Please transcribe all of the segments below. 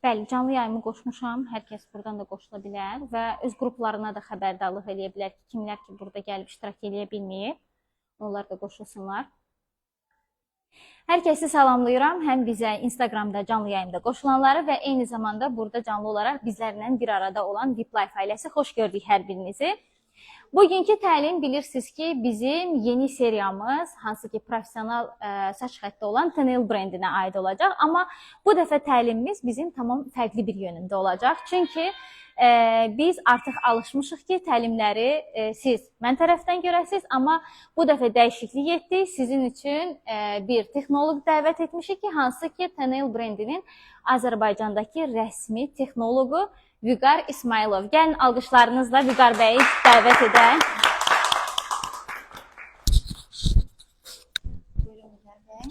Bəli, canlı yayımı qoşmuşam. Hər kəs buradan da qoşula bilər və öz qruplarına da xəbərdarlıq eləyə bilər ki, kimlər ki burada gəlib iştirak eləyə bilməyib, onlar da qoşulsunlar. Hər kəsi salamlayıram. Həm bizə Instagramda canlı yayımda qoşulanları və eyni zamanda burada canlı olaraq bizlərlə bir arada olan VIP Life ailəsi, xoş gördük hər birinizi. Bugünkü təlim bilirsiniz ki, bizim yeni seriyamız, hansı ki professional saç xətti olan TNL brendinə aid olacaq. Amma bu dəfə təlimimiz bizim tamam fərqli bir yönümdə olacaq. Çünki biz artıq alışmışıq ki, təlimləri siz mən tərəfdən görəsiniz, amma bu dəfə dəyişiklik etdik. Sizin üçün bir texnoloq dəvət etmişik ki, hansı ki TNL brendinin Azərbaycandakı rəsmi texnoloqu Vüqar İsmayılov. Gəlin alqışlarınızla Vüqar bəyi dəvət edək. Buyurun Vüqar bəy.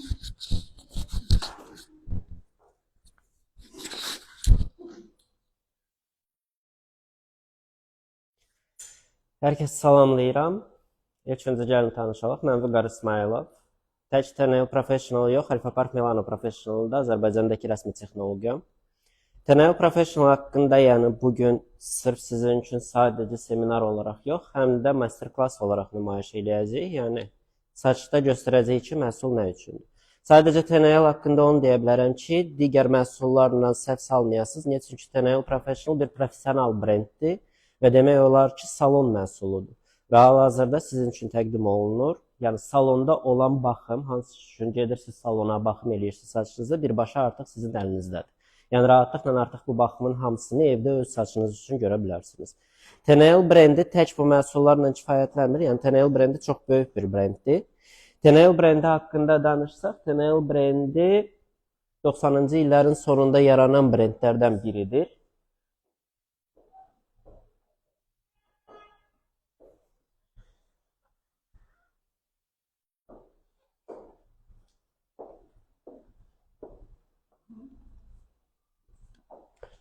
Hər kəsi salamlayıram. İlk öncə gəlin tanışalıq. Mən Vüqar İsmayılov. Tək TNL Professional yox, Alfa Park Milano Professional'da Azərbaycandakı rəsmi texnoloquyam. TNL Professional haqqında, yəni bugün sırf sizin üçün sadəcə seminar olaraq yox, həm də master-klass olaraq nümayiş eləyəcəyik. Yəni saçda göstərəcəyik ki, məhsul nə üçündür. Sadəcə TNL haqqında onu deyə bilərəm ki, digər məhsullarla səhv salmayasınız. Niyə? Çünki TNL Professional bir professional brenddir və demək olar ki, salon məhsuludur. Və hal-hazırda sizin üçün təqdim olunur. Yəni salonda olan baxım, hansı üçün gedirsiniz salona, baxım eləyirsiniz saçınızı, birbaşa artıq sizin əlinizdədir. Yəni rahatlıqla artıq bu baxımın hamısını evdə öz saçınız üçün görə bilərsiniz. TNL brendi tək bu məhsullarla kifayətlənmir. Yəni TNL brendi çox böyük bir brenddir. TNL brendi haqqında danışsaq, TNL brendi 90-cı illərin sonunda yaranan brendlərdən biridir.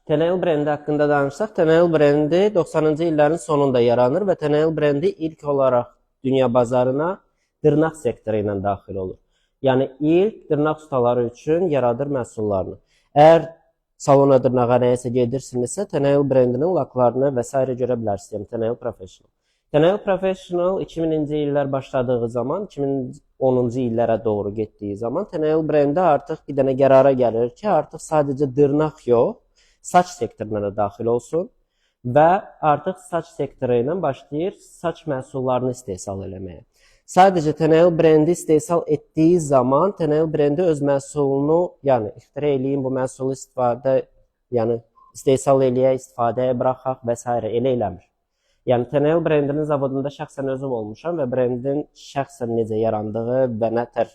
TNL brendi haqqında danışsaq, TNL brendi 90-cı illərin sonunda yaranır və TNL brendi ilk olaraq dünya bazarına dırnaq sektoru ilə daxil olur. Yəni ilk dırnaq ustaları üçün yaradır məhsullarını. Əgər salona dırnağa nəyəsə gedirsinizsə, TNL brendinin laklarını və s. görə bilərsiniz. Yəni TNL Professional. TNL Professional 2000-ci illər başladığı zaman, 2010-cu illərə doğru getdiyi zaman TNL brendi artıq bir dənə qərara gəlir ki, artıq sadəcə dırnaq yox, saç sektoruna da daxil olsun və artıq saç sektoru ilə başlayır saç məhsullarını istehsal eləməyə. Sadəcə TNL brendi istehsal etdiyi zaman TNL brendi öz məhsulunu, yəni ixtira eləyim bu məhsulu istifadə, yəni istehsal eləyək, istifadəyə buraxaq və s. elə eləmir. Yəni TNL brendinin zavodunda şəxsən özüm olmuşam və brendin şəxsən necə yarandığı və nə tər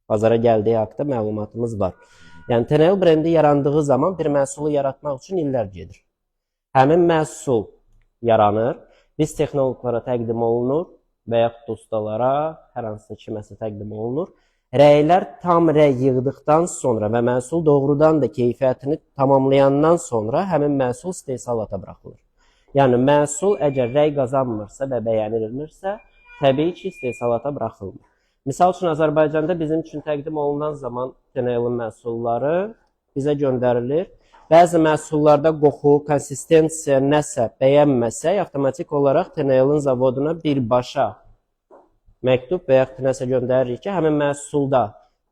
bazara gəldiyi haqqında məlumatımız var. Yəni TNL brendi yarandığı zaman bir məhsulu yaratmaq üçün illər gedir. Həmin məhsul yaranır, biz texnoloqlara təqdim olunur və yaxud da ustalara, hər hansısa kiməsə təqdim olunur. Rəylər tam rəy yığdıqdan sonra və məhsul doğrudan da keyfiyyətini tamamlayandan sonra həmin məhsul istehsalata buraxılır. Yəni məhsul əgər rəy qazanmırsa və bəyənilmirsə, təbii ki, istehsalata buraxılmır. Misal üçün Azərbaycanda bizim üçün təqdim olunan zaman TNL-in məhsulları bizə göndərilir. Bəzi məhsullarda qoxu, konsistensiya nəsə bəyənməsək, avtomatik olaraq TNL-in zavoduna birbaşa məktub və yaxud nəsə göndəririk ki, həmin məhsulda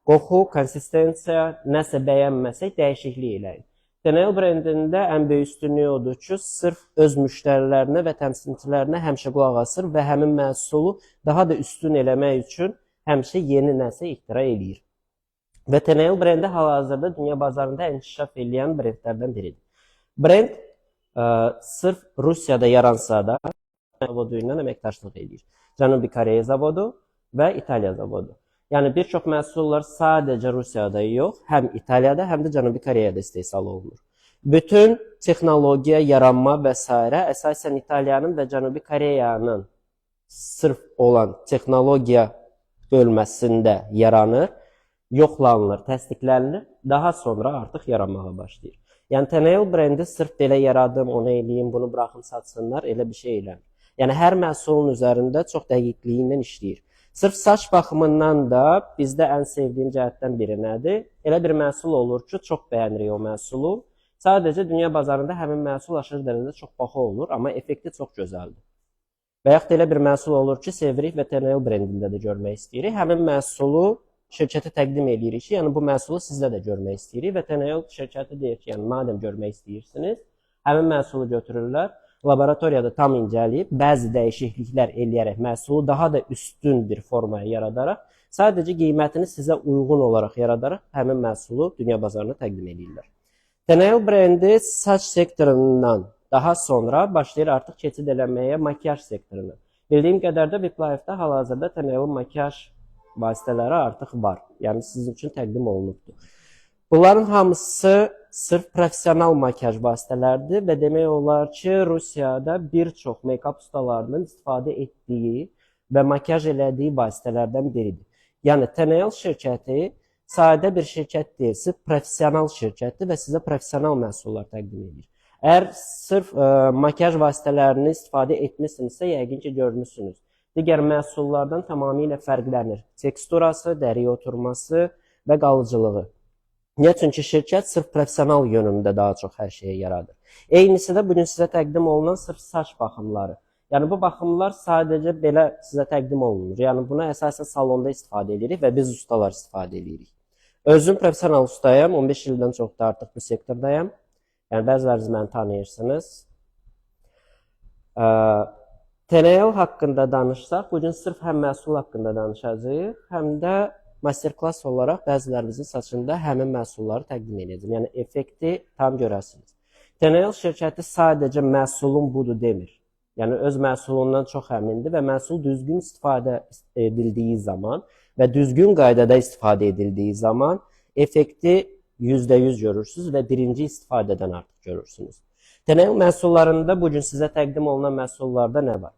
qoxu, konsistensiya nəsə bəyənməsək dəyişiklik eləyin. TNL brendində ən böyük üstünlüyü odur ki, sırf öz müştərilərinə və təmsilçilərinə həmişə qulaq asır və həmin məhsulu daha da üstün eləmək üçün həmişə yeni nəsə ixtira eləyir. Və TNL brendi hal-hazırda dünya bazarında inkişaf eləyən brendlərdən biridir. Brend sırf Rusiyada yaransa da zavodu ilə əməkdaşlıq eləyir. Cənubi Koreya zavodu və İtaliya zavodu. Yəni bir çox məhsullar sadəcə Rusiyada yox, həm İtaliyada, həm də Cənubi Koreyada istehsal olunur. Bütün texnologiya, yaranma və s. əsasən İtaliyanın və Cənubi Koreyanın sırf olan texnologiya bölməsində yaranır, yoxlanılır, təsdiqlənilir, daha sonra artıq yaranmağa başlayır. Yəni Teneil brendi sırf belə yaradım, onu eləyim, bunu buraxım satsınlar, elə bir şey eləmir. Yəni hər məhsulun üzərində çox dəqiqliyi ilə işləyir. Sırf saç baxımından da bizdə ən sevdiyim cəhətdən biri nədir? Elə bir məhsul olur ki, çox bəyənirik o məhsulu. Sadəcə dünya bazarında həmin məhsul aşırı dərəcədə çox baha olur, amma effekti çox gözəldir. Və yaxud da elə bir məhsul olur ki, sevirik və Teneil brendində də görmək istəyirik. Həmin məhsulu şirkətə təqdim eləyirik ki, yəni bu məhsulu sizdə də görmək istəyirik və Teneil şirkəti deyir ki, yəni madəm görmək istəyirsiniz, həmin məhsulu götürürlər, laboratoriyada tam incələyib, bəzi dəyişikliklər eləyərək məhsulu daha da üstün bir formaya yaradaraq, sadəcə qiymətini sizə uyğun olaraq yaradaraq həmin məhsulu dünya bazarına təqdim eləyirlər. Teneil brendi saç sektorundan daha sonra başlayır artıq keçid eləməyə makiyaj sektoruna. Bildiyim qədər də Viplife-da hal-hazırda Teneilin makiyaj vasitələri artıq var. Yəni sizin üçün təqdim olunubdur. Bunların hamısı sırf professional makiyaj vasitələridir və demək olar ki, Rusiyada bir çox make-up ustalarının istifadə etdiyi və makiyaj elədiyi vasitələrdən biridir. Yəni Teneil şirkəti sadə bir şirkət deyil, sırf professional şirkətdir və sizə professional məhsullar təqdim edir. Əgər sırf makiyaj vasitələrini istifadə etmisinizsə, yəqin ki, görmüsünüz. Digər məhsullardan tamamilə fərqlənir. Teksturası, dəriyə oturması və qalıcılığı. Niyə? Çünki şirkət sırf professional yönümdə daha çox hər şeyi yaradır. Eynisi də bugün sizə təqdim olunan sırf saç baxımları. Yəni bu baxımlar sadəcə belə sizə təqdim olunur. Yəni buna əsasən salonda istifadə edirik və biz ustalar istifadə edirik. Özüm professional ustayam, 15 ildən çoxdur artıq bu sektordayam. Yəni bəziləriniz məni tanıyırsınız. Teneil haqqında danışsaq, bu gün sırf həm məhsul haqqında danışacağıq, həm də master-klass olaraq bəzilərimizin saçında həmin məhsulları təqdim edəcəm. Yəni effekti tam görəsiniz. Teneil şirkəti sadəcə məhsulun budur demir. Yəni öz məhsulundan çox əmindir və məhsul düzgün istifadə edildiyi zaman və düzgün qaydada istifadə edildiyi zaman effekti %100 görürsünüz və birinci istifadədən artıq görürsünüz. Teneil məhsullarında bu gün sizə təqdim olunan məhsullarda nə var?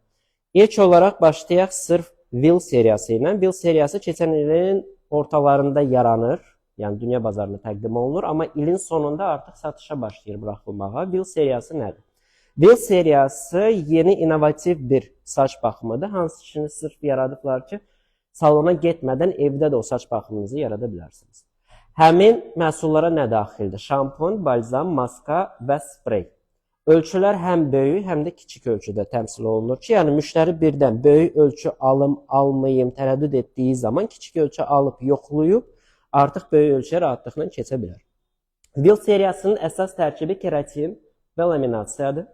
İlk olaraq başlayaq sırf Will seriyası ilə. Will seriyası keçən ilin ortalarında yaranır, yəni dünya bazarına təqdim olunur, amma ilin sonunda artıq satışa başlayır buraxılmağa. Will seriyası nədir? Will seriyası yeni innovativ bir saç baxımıdır, hansı ki sırf yaradıblar ki, salona getmədən evdə də o saç baxımınızı yarada bilərsiniz. Həmin məhsullara nə daxildir? Şampun, balzam, maska və sprey. Ölçülər həm böyük, həm də kiçik ölçüdə təmsil olunur ki, yəni müştəri birdən böyük ölçü alım, almayım tərəddüd etdiyi zaman kiçik ölçü alıb yoxlayıb artıq böyük ölçüyə rahatlıqla keçə bilər. Will seriyasının əsas tərkibi keratin və laminasiyadır.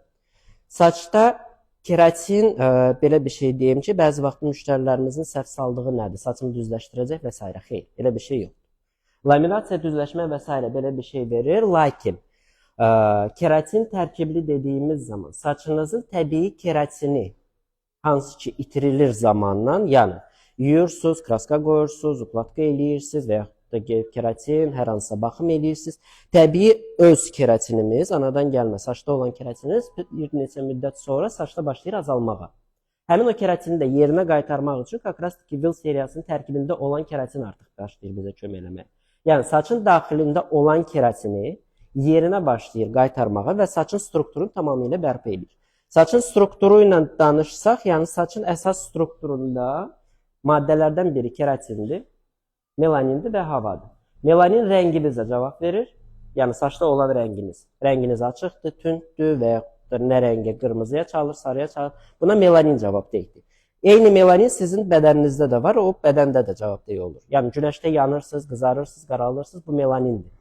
Saçda keratin belə bir şey deyim ki, bəzi vaxt müştərilərimizin səhv saldığı nədir? Saçımı düzləşdirəcək və s. Xeyr, elə bir şey yoxdur. Laminasiya, düzləşmə və s. belə bir şey verir, lakin keratin tərkibli dediyimiz zaman saçınızın təbii keratini hansı ki itirilir zamanla, yəni yuyursunuz, kraska qoyursunuz, uklatka eləyirsiniz və yaxud da keratin, hər hansısa baxım eləyirsiniz. Təbii öz keratinimiz, anadan gəlmə saçda olan keratinimiz bir neçə müddət sonra saçda başlayır azalmağa. Həmin o keratini də yerinə qaytarmaq üçün как раз таки Will seriyasının tərkibində olan keratin artıq başlayır bizə kömək eləməyə. Yəni saçın daxilində olan keratini yerinə başlayır qaytarmağa və saçın strukturunu tamamilə bərpa edir. Saçın strukturu ilə danışsaq, yəni saçın əsas strukturunda maddələrdən biri keratindir, melanindir və havadır. Melanin rəngi bizə cavab verir. Yəni saçda olan rənginiz. Rənginiz açıqdır, tündür və yaxud da nə rəngə, qırmızıya çalır, sarıya çalır. Buna melanin cavab deyildir. Eyni melanin sizin bədəninizdə də var, o bədəndə də cavabdeh olur. Yəni günəşdə yanırsınız, qızarırsınız, qaralırsınız, bu melanindir.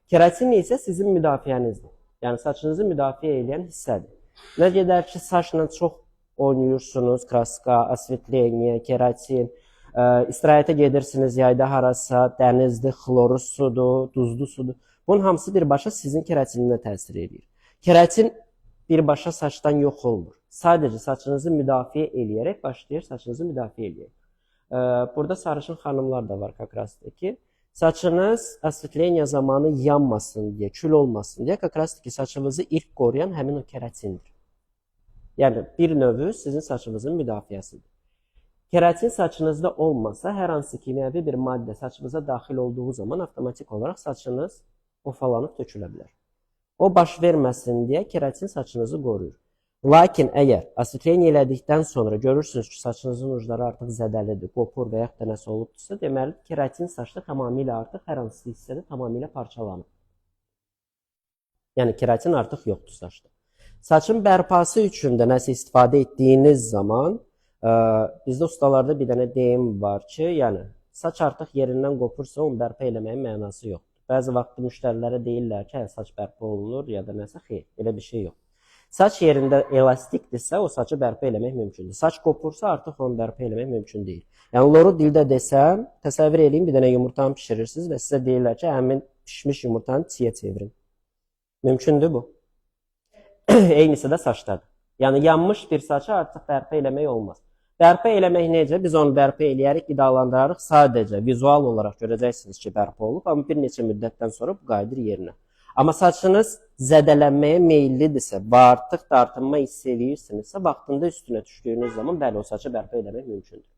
Keratin isə sizin müdafiənizdir. Yəni saçınızı müdafiə edən hissədir. Nə qədər ki saçla çox oynayırsınız, kraska, osvetleniya, keratin, istirahətə gedirsiniz yayda harasa, dənizdir, xloru sudur, duzlu sudur. Bunun hamısı birbaşa sizin keratininə təsir edir. Keratin birbaşa saçdan yox olmur. Sadəcə saçınızı müdafiə eləyərək başlayır saçınızı müdafiə eləyək. Burada sarışın xanımlar da var как раз таки. Saçınız osvetleniya zamanı yanmasın deyə, kül olmasın deyə, как раз таки saçınızı ilk qoruyan həmin o keratindir. Yəni bir növü sizin saçınızın müdafiəsidir. Keratin saçınızda olmasa, hər hansı kimyəvi bir maddə saçınıza daxil olduğu zaman avtomatik olaraq saçınız ufalanıb tökülə bilər. O baş verməsin deyə keratin saçınızı qoruyur. Lakin əgər osvetleniya elədikdən sonra görürsünüz ki, saçınızın ucları artıq zədəlidir, qopur və yaxud da nəsə olubdursa, deməli keratin saçda tamamilə artıq hər hansı hissədə tamamilə parçalanıb. Yəni keratin artıq yoxdur saçda. Saçın bərpası üçün də nəsə istifadə etdiyiniz zaman bizdə ustalarda bir dənə deyim var ki, yəni saç artıq yerindən qopursa, onu bərpa eləməyin mənası yoxdur. Bəzi vaxt müştərilərə deyirlər ki, hə, saç bərpa olunur ya da nəsə, xeyr, elə bir şey yox. Saç yerində elastikdirsə, o saçı bərpa eləmək mümkündür. Saç qopursa, artıq onu bərpa eləmək mümkün deyil. Yəni loru dildə desəm, təsəvvür eləyin, bir dənə yumurtanı bişirirsiniz və sizə deyirlər ki, həmin bişmiş yumurtanı çiyə çevirin. Mümkündür bu. Eynisi də saçdadır. Yəni yanmış bir saçı artıq bərpa eləmək olmaz. Bərpa eləmək necə? Biz onu bərpa eləyərik, qidalandırarıq. Sadəcə vizual olaraq görəcəksiniz ki, bərpa olub, amma bir neçə müddətdən sonra bu qayıdır yerinə. Amma saçınız zədələnməyə meyillidirsə və artıq dartınma hiss eləyirsinizsə, vaxtında üstünə düşdüyünüz zaman bəli, o saçı bərpa eləmək mümkündür.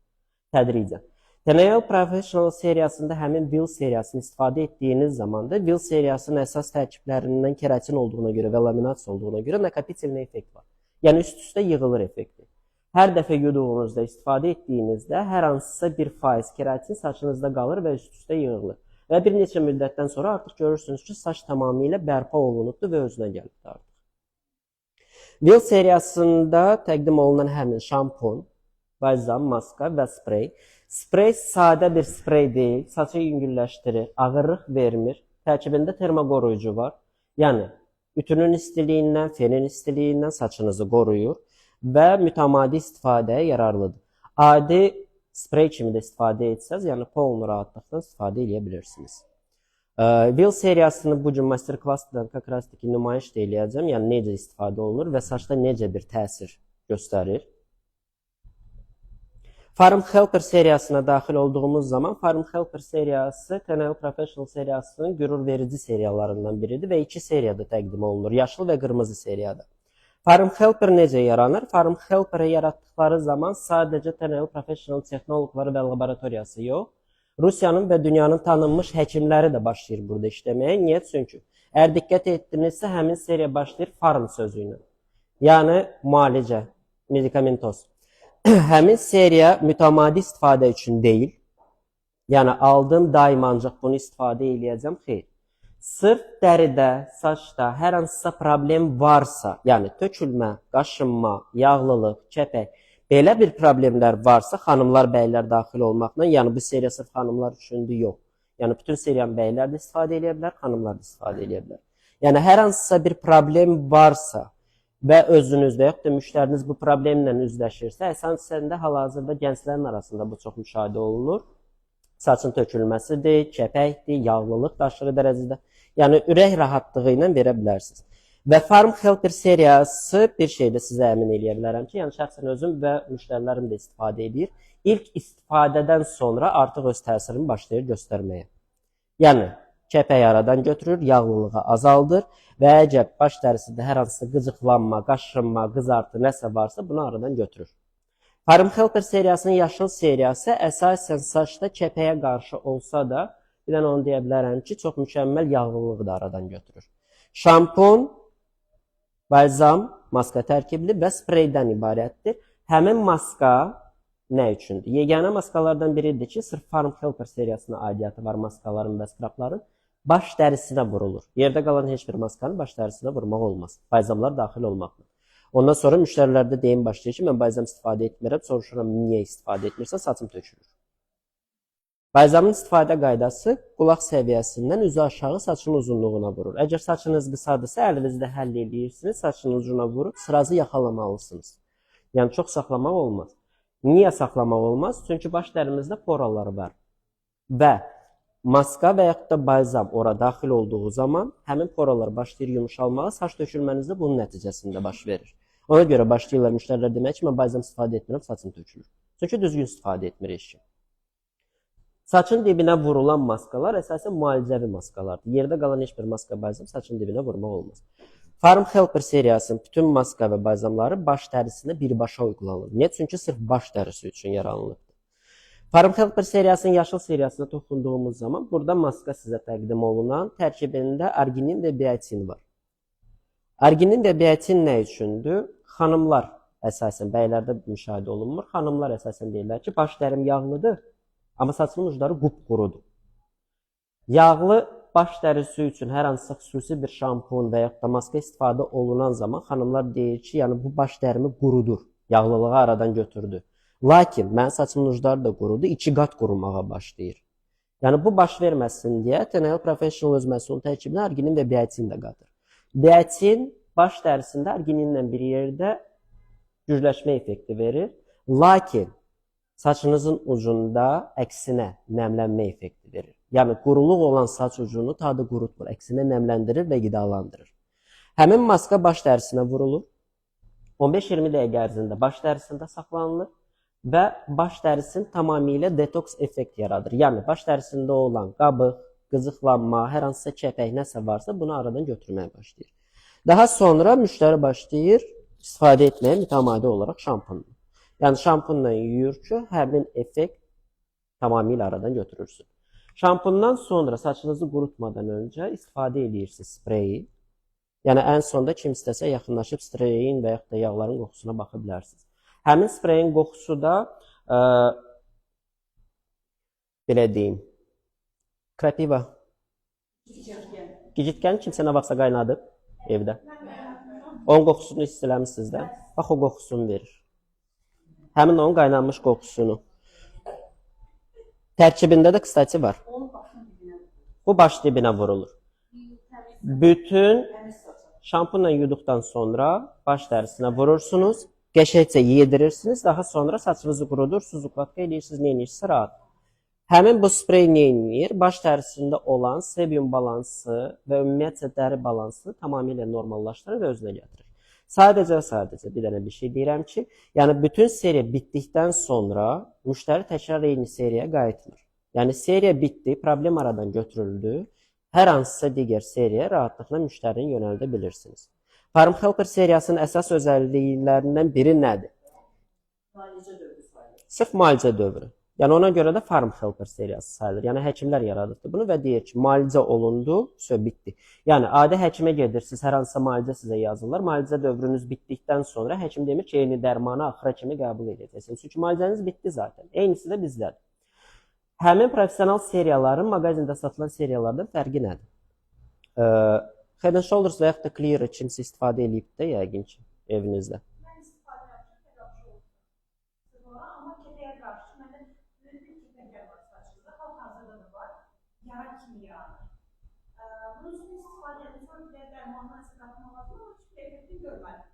Tədricən. Teneil Professional seriyasında həmin Will seriyasını istifadə etdiyiniz zaman da Will seriyasının əsas tərkiblərindən keratin olduğuna görə və laminasiya olduğuna görə nakopitelni effekt var. Yəni üst-üstə yığılır effekti. Hər dəfə yuduğunuzda, istifadə etdiyinizdə hər hansısa bir faiz keratin saçınızda qalır və üst-üstə yığılır. Və bir neçə müddətdən sonra artıq görürsünüz ki, saç tamamilə bərpa olunubdur və özünə gəlibdir artıq. Will seriyasında təqdim olunan həmin şampun, balzam, maska və sprey. Sprey sadə bir sprey deyil, saçı yüngülləşdirir, ağırlıq vermir. Tərkibində termoqoruyucu var. Yəni ütünün istiliyindən, fenin istiliyindən saçınızı qoruyur və mütəmadi istifadəyə yararlıdır. Adi sprey kimi də istifadə etsəz, yəni polnu rahatlıqla istifadə edə bilirsiniz. Will seriyasını bu gün master-klassdan как раз таки nümayiş də eləyəcəm. Yəni necə istifadə olunur və saçda necə bir təsir göstərir. Farm Helper seriyasına daxil olduğumuz zaman Farm Helper seriyası Teneil Professional seriyasının qürur verici seriyalarından biridir və iki seriyada təqdim olunur. Yaşıl və qırmızı seriyada. Farm Helper necə yaranır? Farm Helper-i yaratdıqları zaman sadəcə Teneil Professional texnoloqları və laboratoriyası yox, Rusiyanın və dünyanın tanınmış həkimləri də başlayır burada işləməyə. Niyə? Çünki əgər diqqət etdinizsə, həmin seriya başlayır farm sözü ilə. Yəni müalicə, medikamentoz. Həmin seriya mütəmadi istifadə üçün deyil. Yəni aldım, daima ancaq bunu istifadə eləyəcəm. Xeyr. Sırf dəridə, saçda hər hansısa problem varsa, yəni tökülmə, qaşınma, yağlılıq, kəpək, belə bir problemlər varsa, xanımlar, bəylər daxil olmaqla, yəni bu seriya sırf xanımlar üçündür, yox. Yəni bütün seriyanı bəylər də istifadə edə bilər, xanımlar da istifadə edə bilər. Yəni hər hansısa bir problem varsa və özünüz və yaxud da müştəriniz bu problemlə üzləşirsə, əsasən də hal-hazırda gənclərin arasında bu çox müşahidə olunur. Saçın tökülməsidir, kəpəkdir, yağlılıq da aşırı dərəcədə. Yəni ürək rahatlığı ilə verə bilərsiniz. Və Farm Helper seriyası bir şeydə sizə əmin eləyə bilərəm ki, yəni şəxsən özüm və müştərilərim də istifadə edir. İlk istifadədən sonra artıq öz təsirini başlayır göstərməyə. Yəni kəpəyi aradan götürür, yağlılığı azaldır və əgər baş dərisində hər hansısa qıcıqlanma, qaşınma, qızartı nəsə varsa bunu aradan götürür. Farm Helper seriyasının yaşıl seriyası əsasən saçda kəpəyə qarşı olsa da, bir dənə onu deyə bilərəm ki, çox mükəmməl yağlılığı da aradan götürür. Şampun, balzam, maska tərkibli və spreydən ibarətdir. Həmin maska nə üçündür? Yeganə maskalardan biridir ki, sırf Farm Helper seriyasına aidiyyatı var maskaların və skrapların. Baş dərisinə vurulur. Yerdə qalan heç bir maskanı baş dərisinə vurmaq olmaz. Balzamlar daxil olmaqla. Ondan sonra müştərilərdə deyim başlayır ki, mən balzam istifadə etmirəm. Soruşuram, niyə istifadə etmirsən? Saçım tökülür. Balzamın istifadə qaydası qulaq səviyyəsindən üzü aşağı saçın uzunluğuna vurur. Əgər saçınız qısadırsa, əlinizdə həll eləyirsiniz, saçın ucuna vurub sırazı yaxalamalısınız. Yəni çox saxlamaq olmaz. Niyə saxlamaq olmaz? Çünki baş dərimizdə poralar var. Və maska və yaxud da balzam ora daxil olduğu zaman həmin poralar başlayır yumşalmağa, saç tökülməniz də bunun nəticəsində baş verir. Ona görə başlayırlar müştərilər demək ki, mən balzam istifadə etmirəm, saçım tökülür. Çünki düzgün istifadə etmir heç kim. Saçın dibinə vurulan maskalar əsasən müalicəvi maskalardır. Yerdə qalan heç bir maska balzam saçın dibinə vurmaq olmaz. Farm Helper seriyasının bütün maska və balzamları baş dərisinə birbaşa uyğulanır. Niyə? Çünki sırf baş dərisi üçün yaranılıbdır. Farm Helper seriyasının yaşıl seriyasına toxunduğumuz zaman burada maska sizə təqdim olunan tərkibində arginin və biatin var. Arginin və biatin nə üçündür? Xanımlar əsasən, bəylərdə müşahidə olunmur. Xanımlar əsasən deyirlər ki, baş dərim yağlıdır, amma saçımın ucları qupqurudur. Yağlı baş dərisi üçün hər hansısa xüsusi bir şampun və yaxud da maska istifadə olunan zaman xanımlar deyir ki, yəni bu baş dərimi qurudur, yağlılığı aradan götürdü. Lakin mənim saçımın ucları da qurudu, 2 qat qurumağa başlayır. Yəni bu baş verməsin deyə TNL Professional öz məhsulunun tərkibinə arginin və biatin də qatır. Biatin baş dərisində argininlə bir yerdə gücləşmə effekti verir. Lakin saçınızın ucunda əksinə nəmlənmə effekti verir. Yəni quruluq olan saç ucunu tadı qurutmur, əksinə nəmləndirir və qidalandırır. Həmin maska baş dərisinə vurulur. 15-20 dəqiqə ərzində baş dərisində saxlanılır və baş dərisinin tamamilə detoks effekt yaradır. Yəni baş dərisində olan qabıq, qızıqlanma, hər hansısa kəpək nəsə varsa bunu aradan götürməyə başlayır. Daha sonra müştəri başlayır istifadə etməyə mütəmadi olaraq şampunla. Yəni şampunla yuyur ki, həmin effekt tamamilə aradan götürürsün. Şampundan sonra saçınızı qurutmadan öncə istifadə edirsiniz spreyi. Yəni ən sonda kim istəsə yaxınlaşıb spreyin və yaxud da yağların qoxusuna baxa bilərsiniz. Həmin spreyin qoxusu da belə deyim, krapiva. Gicitkən kimsə nə vaxtsa qaynadıb evdə. Onun qoxusunu hiss eləmisiniz də. Bax o qoxusunu verir. Həmin onun qaynanmış qoxusunu. Tərkibində də kstati var. Bu baş dibinə vurulur. Bütün şampunla yuduqdan sonra baş dərisinə vurursunuz. Qəşəngcə yedirirsiniz. Daha sonra saçınızı qurudursunuz, ukladka eləyirsiniz, nə edirsinizsə rahat. Həmin bu sprey nə edir? Baş dərisində olan sebium balansı və ümumiyyətcə dəri balansını tamamilə normallaşdırır və özünə gətirir. Sadəcə və sadəcə bir dənə bir şey deyirəm ki, yəni bütün seriya bitdikdən sonra müştəri təkrar eyni seriyaya qayıtmır. Yəni seriya bitdi, problem aradan götürüldü. Hər hansısa digər seriyaya rahatlıqla müştərini yönəldə bilirsiniz. Farm Helper seriyasının əsas özəlliklərindən biri nədir? Müalicə dövrü sayılır. Sırf müalicə dövrü. Yəni ona görə də Farm Helper seriyası sayılır. Yəni həkimlər yaradıbdır bunu və deyir ki, müalicə olundu, söz bitdi. Yəni adi həkimə gedirsiniz, hər hansısa müalicə sizə yazırlar. Müalicə dövrünüz bitdikdən sonra həkim demir ki, eyni dərmanı axıra kimi qəbul edəcəksiniz. Çünki müalicəniz bitdi zaten. Eynisi də bizdədir. Həmin professional seriyaların mağazində satılan seriyalardan fərqi nədir? Head and Shoulders və yaxud da Clear-ı kimsə istifadə eləyib də yəqin ki, evinizdə. Mən istifadə etmişəm, yaxşı oldu. Amma kəpəyə qarşı məndə böyük bir kəpəklər var saçımda. Hal-hazırda da var. Yara kimi yaranır. Bunun üçün istifadə etdim. Sonra bir də dərmandan isə qatmaq lazım, amma heç bir effektini görmədim.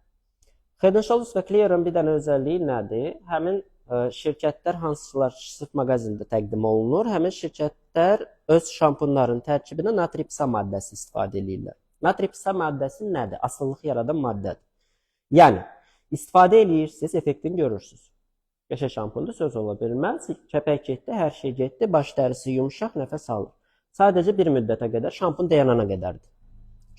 Head and Shoulders və Clear-ın bir dənə özəlliyi nədir? Həmin şirkətlər hansılar sırf mağazində təqdim olunur, həmin şirkətlər öz şampunlarının tərkibinə natripsa maddəsi istifadə eləyirlər. Natripsa maddəsi nədir? Asılılıq yaradan maddədir. Yəni, istifadə eləyirsiniz, effektini görürsünüz. Qəşəng şampundur, söz ola bilməz. Kəpək getdi, hər şey getdi, baş dərisi yumşaq, nəfəs alır. Sadəcə bir müddətə qədər, şampun dayanana qədərdir.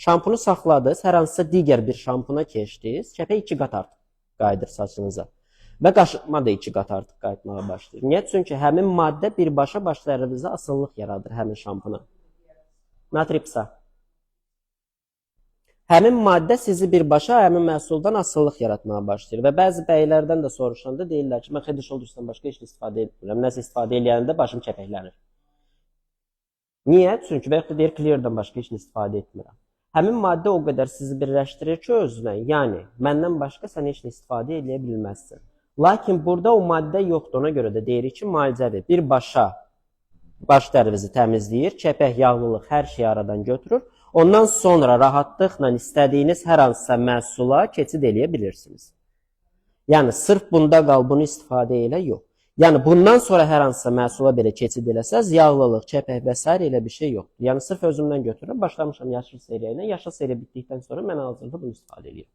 Şampunu saxladınız, hər hansısa digər bir şampuna keçdiniz, kəpək 2 qat artıq qayıdır saçınıza. Və qaşınma da 2 qat artıq qayıtmağa başlayır. Niyə? Çünki həmin maddə birbaşa baş dərinizə asılılıq yaradır həmin şampuna. Natripsa. Həmin maddə sizi birbaşa həmin məhsuldan asılılıq yaratmağa başlayır. Və bəzi bəylərdən də soruşanda deyirlər ki, mən Head and Shoulders'dan başqa heç nə istifadə etmirəm. Nəsə istifadə eləyəndə başım kəpəklənir. Niyə? Çünki və yaxud da deyir Clear-dan başqa heç nə istifadə etmirəm. Həmin maddə o qədər sizi birləşdirir ki özünə, yəni məndən başqa sən heç nə istifadə eləyə bilməzsən. Lakin burada o maddə yoxdur. Ona görə də deyirik ki, müalicəvi birbaşa baş dərinizi təmizləyir, kəpək, yağlılıq hər şeyi aradan götürür. Ondan sonra rahatlıqla istədiyiniz hər hansısa məhsula keçid eləyə bilirsiniz. Yəni sırf bunda qal, bunu istifadə elə yox. Yəni bundan sonra hər hansısa məhsula belə keçid eləsəz, yağlılıq, kəpək və sair elə bir şey yoxdur. Yəni sırf özümdən götürürəm, başlamışam yaşıl seriya ilə. Yaşıl seriya bitdikdən sonra mən hazırda bunu istifadə edirəm.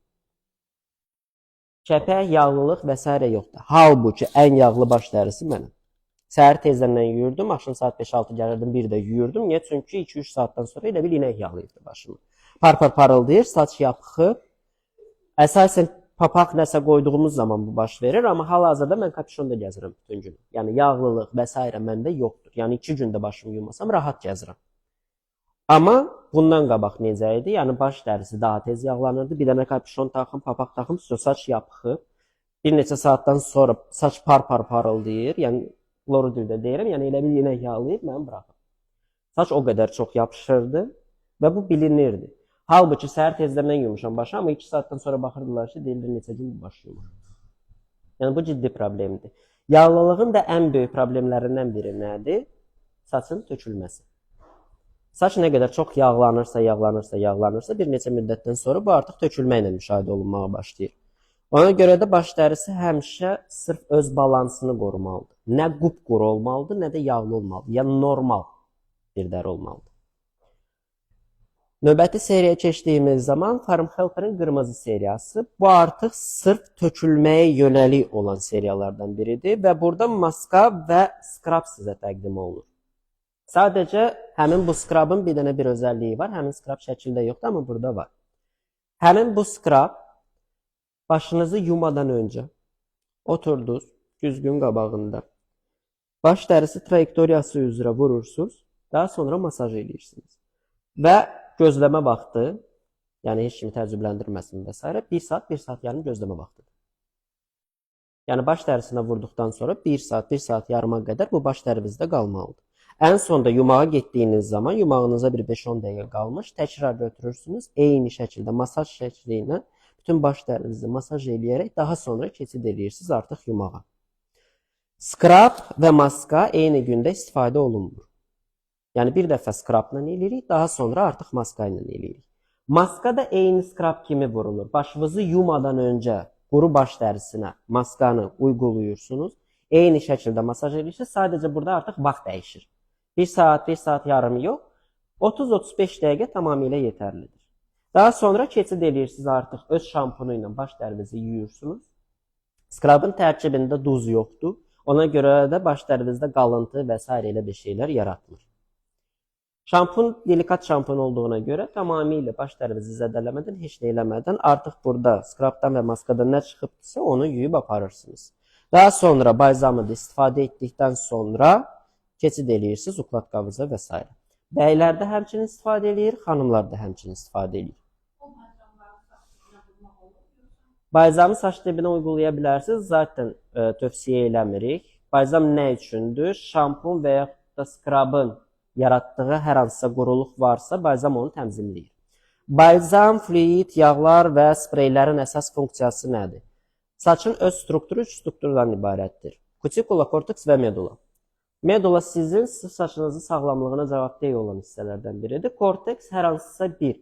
Kəpək, yağlılıq və sairə yoxdur. Halbuki ən yağlı baş dərisi mənəm. Səhər tezdən mən yuyurdum, axşam saat 5-6 gəlirdim, bir də yuyurdum. Niyə? Çünki 2-3 saatdan sonra elə bil inək yağlayırdı başımı. Par-par parıldayır, saç yapışıb. Əsasən papaq nəsə qoyduğumuz zaman bu baş verir, amma hal-hazırda mən kapüşonda gəzirəm bütün gün. Yəni yağlılıq və s. məndə yoxdur. Yəni 2 gündə başımı yumasam rahat gəzirəm. Amma bundan qabaq necə idi? Yəni baş dərisi daha tez yağlanırdı. Bir dənə kapüşon taxım, papaq taxım, saç yapışıb. Bir neçə saatdan sonra saç par-par parıldayır. Yəni loru dildə deyirəm, yəni elə bil inək yağlayıb məni buraxır. Saç o qədər çox yapışırdı və bu bilinirdi. Halbuki səhər tezdən mən yumuşam başı, amma 2 saatdan sonra baxırdılar ki, deyilir neçə gün bu baş yumur. Yəni bu ciddi problemdir. Yağlılığın da ən böyük problemlərindən biri nədir? Saçın tökülməsi. Saç nə qədər çox yağlanırsa, yağlanırsa, yağlanırsa, bir neçə müddətdən sonra bu artıq tökülmə ilə müşahidə olunmağa başlayır. Ona görə də baş dərisi həmişə sırf öz balansını qorumalıdır. Nə qupquru olmalıdır, nə də yağlı olmalıdır. Yəni normal bir dəri olmalıdır. Növbəti seriyaya keçdiyimiz zaman Farm Helper'in qırmızı seriyası. Bu artıq sırf tökülməyə yönəlik olan seriyalardan biridir və burada maska və skrab sizə təqdim olunur. Sadəcə həmin bu skrabın bir dənə bir özəlliyi var. Həmin skrab şəkildə yoxdur, amma burada var. Həmin bu skrab başınızı yumadan öncə oturdunuz güzgün qabağında. Baş dərisi trayektoriyası üzrə vurursunuz, daha sonra masaj eləyirsiniz. Və gözləmə vaxtı, yəni heç kimi təəccübləndirməsin və s. 1 saat, 1 saat yarım gözləmə vaxtıdır. Yəni baş dərisinə vurduqdan sonra 1 saat, 1 saat yarıma qədər bu baş dərinizdə qalmalıdır. Ən sonda yumağa getdiyiniz zaman yumağınıza bir 5-10 dəqiqə qalmış, təkrar götürürsünüz. Eyni şəkildə masaj şəkli ilə bütün baş dərinizi masaj eləyərək daha sonra keçid eləyirsiniz artıq yumağa. Skrab və maska eyni gündə istifadə olunmur. Yəni bir dəfə skrabla eləyirik, daha sonra artıq maska ilə eləyirik. Maska da eyni skrab kimi vurulur. Başınızı yumadan öncə quru baş dərisinə maskanı uyğulayırsınız. Eyni şəkildə masaj edirsiniz. Sadəcə burada artıq vaxt dəyişir. 1 saat, 1 saat yarım yox. 30-35 dəqiqə tamamilə yetərlidir. Daha sonra keçid eləyirsiniz artıq öz şampunu ilə baş dərinizi yuyursunuz. Skrabın tərkibində duz yoxdur. Ona görə də baş dərinizdə qalıntı və s. elə bir şeylər yaratmır. Şampun delikat şampun olduğuna görə tamamilə baş dərinizi zədələmədən, heç nə eləmədən artıq burada skrabdan və maskadan nə çıxıbdırsa onu yuyub aparırsınız. Daha sonra balzamı da istifadə etdikdən sonra keçid eləyirsiniz ukladqavıza və s. Bəylər də həmçinin istifadə eləyir, xanımlar da həmçinin istifadə eləyir. Balzamı saç dibinə uygulaya bilərsiniz. Zaten tövsiyə eləmirik. Balzam nə üçündür? Şampun və yaxud da skrabın yaratdığı hər hansısa quruluq varsa, balzam onu tənzimləyir. Balzam, fluid, yağlar və spreylərin əsas funksiyası nədir? Saçın öz strukturu üç strukturdan ibarətdir. Kutikula, korteks və medula. Medula sizin saçınızın sağlamlığına cavabdeh olan hissələrdən biridir. Korteks hər hansısa bir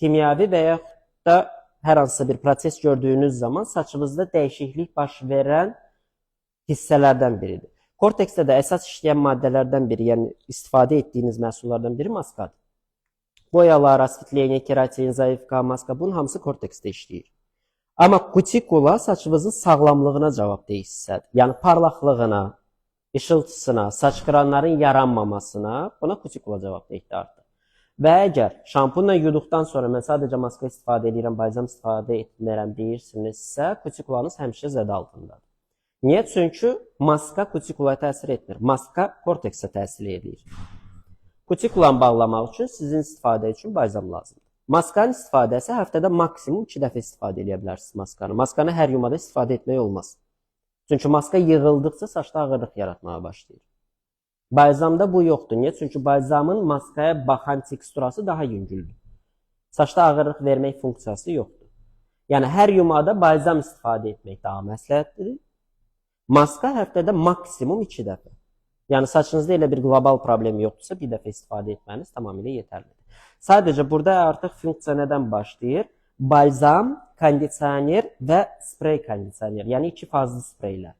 kimyəvi və yaxud da hər hansısa bir proses gördüyünüz zaman saçınızda dəyişiklik baş verən hissələrdən biridir. Korteksdə də əsas işləyən maddələrdən biri, yəni istifadə etdiyiniz məhsullardan biri maskadır. Boyalar, asfitleniya, keratin, zayıfka, maska bunun hamısı korteksdə işləyir. Amma kutikula saçınızın sağlamlığına cavabdeh hissədir. Yəni parlaqlığına, işıltısına, saç qıranların yaranmamasına buna kutikula cavabdehdir artıq. Və əgər şampunla yuduqdan sonra mən sadəcə maska istifadə edirəm, balzam istifadə etmirəm deyirsinizsə, kutikulanız həmişə zədə altındadır. Niyə? Çünki maska kutikulaya təsir etmir. Maska korteksə təsir edir. Kutikulanı bağlamaq üçün sizin istifadə üçün balzam lazımdır. Maskanın istifadəsi həftədə maksimum 2 dəfə istifadə edə bilərsiniz maskanı. Maskanı hər yumada istifadə etmək olmaz. Çünki maska yığıldıqca saçda ağırlıq yaratmağa başlayır. Balzamda bu yoxdur. Niyə? Çünki balzamın maskaya baxan teksturası daha yüngüldür. Saçda ağırlıq vermək funksiyası yoxdur. Yəni hər yumada balzam istifadə etmək daha məsləhətlidir. Maska həftədə maksimum 2 dəfə. Yəni saçınızda elə bir qlobal problem yoxdursa, bir dəfə istifadə etməniz tamamilə yetərlidir. Sadəcə burada artıq funksiya nədən başlayır? Balzam, kondisioner və sprey kondisioner. Yəni iki fazlı spreylər.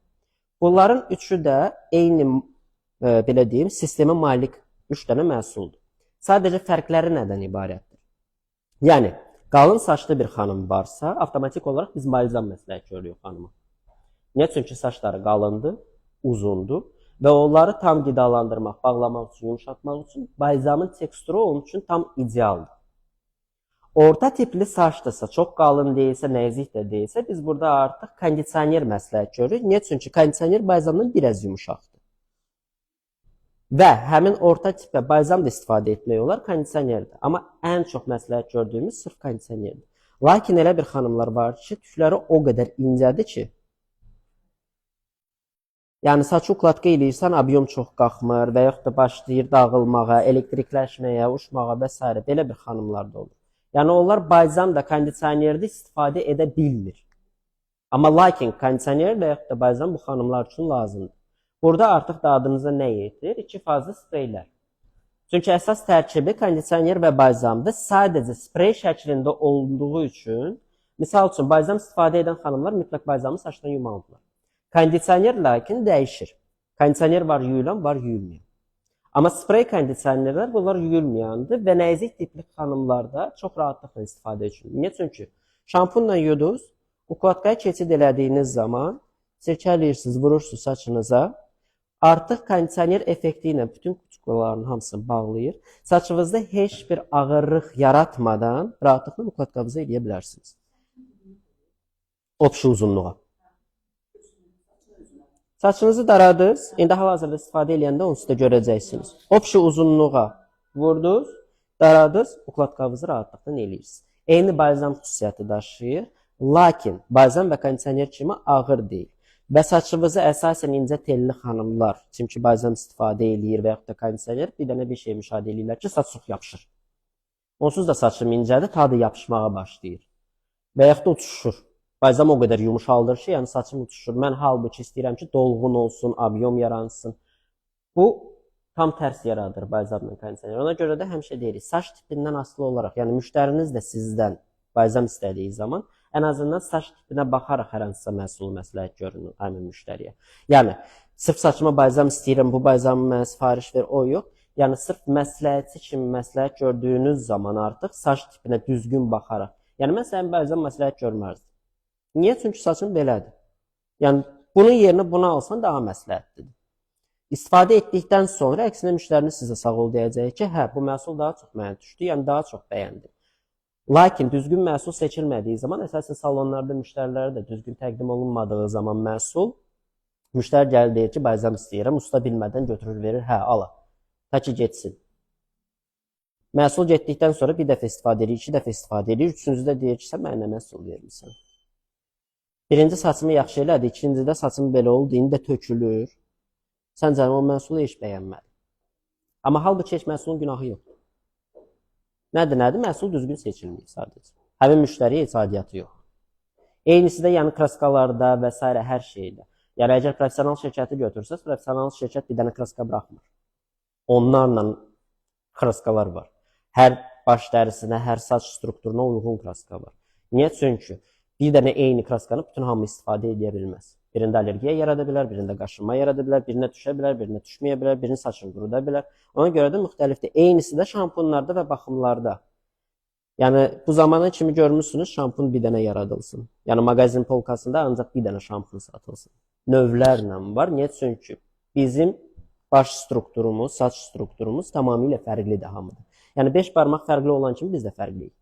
Bunların üçü də eyni belə deyim, sistemə malik 3 dənə məhsuldur. Sadəcə fərqləri nədən ibarətdir? Yəni qalın saçlı bir xanım varsa, avtomatik olaraq biz balzam məsləhət görürük xanıma. Niyə? Çünki saçları qalındır, uzundur Və onları tam qidalandırmaq, bağlamaq üçün, yumşaltmaq üçün balzamın teksturu onun üçün tam idealdır. Orta tipli saçdırsa, çox qalın deyilsə, nəzik də deyilsə, biz burada artıq kondisioner məsləhət görürük. Niyə? Çünki kondisioner balzamdan biraz yumşaqdır. Və həmin orta tipə balzam da istifadə etmək olar, kondisionerdir. Amma ən çox məsləhət gördüyümüz sırf kondisionerdir. Lakin elə bir xanımlar var ki, tükləri o qədər incədir ki, yəni saçı ukladka eləyirsən, abyom çox qalxmır və yaxud da başlayır dağılmağa, elektrikləşməyə, uçmağa və s. Belə bir xanımlar da olur. Yəni onlar balzam da kondisionerdə istifadə edə bilmir. Amma lakin kondisioner və yaxud da balzam bu xanımlar üçün lazımdır. Burada artıq dadımıza nə yetir? İki fazlı spreylər. Çünki əsas tərkibi kondisioner və balzamdır. Sadəcə sprey şəklində olduğu üçün, misal üçün balzam istifadə edən xanımlar mütləq balzamı saçdan yumalıdırlar. Kondisioner lakin dəyişir. Kondisioner var yuyulan, var yuyulmayan. Amma sprey kondisionerlər bunlar yuyulmayandır və nəzik tipli xanımlarda çox rahatlıqla istifadə üçün. Niyə? Çünki şampunla yudunuz, ukladkaya keçid elədiyiniz zaman sirkələyirsiniz, vurursunuz saçınıza. Artıq kondisioner effekti ilə bütün kutikulaların hamısını bağlayır. Saçınızda heç bir ağırlıq yaratmadan rahatlıqla ukladkanızı eləyə bilərsiniz. Opşu uzunluğa. Saçınızı daradınız. İndi hal-hazırda istifadə eləyəndə onsuz da görəcəksiniz. Opşu uzunluğa vurdunuz, daradınız, ukladkanızı rahatlıqla eləyirsiniz. Eyni balzam xüsusiyyəti daşıyır. Lakin balzam və kondisioner kimi ağır deyil. Və saçınızı əsasən incə telli xanımlar, çünki balzam istifadə eləyir və yaxud da kondisioner, bir dənə bir şey müşahidə eləyirlər ki, saç çox yapışır. Onsuz da saçım incədir, ta da yapışmağa başlayır. Və yaxud da uçuşur. Balzam o qədər yumuşaldır ki, yəni saçım uçuşur. Mən halbuki istəyirəm ki, dolğun olsun, abyom yaransın. Bu tam tərs yaradır balzamla kondisioner. Ona görə də həmişə deyirik, saç tipindən asılı olaraq, yəni müştəriniz də sizdən balzam istədiyi zaman ən azından saç tipinə baxaraq hər hansısa məhsulu məsləhət görün həmin müştəriyə. Yəni sırf saçıma balzam istəyirəm, bu balzamı mənə sifariş ver, o yox. Yəni sırf məsləhətçi kimi məsləhət gördüyünüz zaman artıq saç tipinə düzgün baxaraq. Yəni mən sənin balzam məsləhət görməzdim. Niyə? Çünki saçın belədir. Yəni bunun yerinə bunu alsan daha məsləhətlidir. İstifadə etdikdən sonra əksinə müştəriniz sizə sağ ol deyəcək ki, hə, bu məhsul daha çox mənə düşdü, yəni daha çox bəyəndim. Lakin düzgün məhsul seçilmədiyi zaman, əsasən salonlarda müştərilərə də düzgün təqdim olunmadığı zaman məhsul, müştəri gəlir deyir ki, balzam istəyirəm, usta bilmədən götürür verir, hə, ala. Ta ki getsin. Məhsul getdikdən sonra bir dəfə istifadə edir, iki dəfə istifadə edir, üçüncüdə deyir ki, sən mənə nə məhsul vermisən? Birinci saçımı yaxşı elədi, ikincidə saçım belə oldu, indi də tökülür. Sən canım o məhsulu heç bəyənmədin. Amma halbuki heç məhsulun günahı yoxdur. Nədir, nədir? Məhsul düzgün seçilməyib sadəcə. Həmin müştəriyə heç aidiyyatı yox. Eynisi də yəni kraskalarda və s. hər şeydə. Yəni əgər professional şirkəti götürsəz, professional şirkət bir dənə kraska buraxmır. Onlarla kraskalar var. Hər baş dərisinə, hər saç strukturuna uyğun kraska var. Niyə? Çünki bir dənə eyni kraskanı bütün hamı istifadə edə bilməz. Birində allergiya yarada bilər, birində qaşınma yarada bilər, birinə düşə bilər, birinə düşməyə bilər, birinin saçını quruda bilər. Ona görə də müxtəlifdir. Eynisi də şampunlarda və baxımlarda. Yəni bu zamana kimi görmüsünüz, şampun bir dənə yaradılsın. Yəni mağazin polkasında ancaq bir dənə şampun satılsın. Növlərlə var. Niyə? Çünki bizim baş strukturumuz, saç strukturumuz tamamilə fərqlidir hamıdan. Yəni 5 barmaq fərqli olan kimi biz də fərqliyik.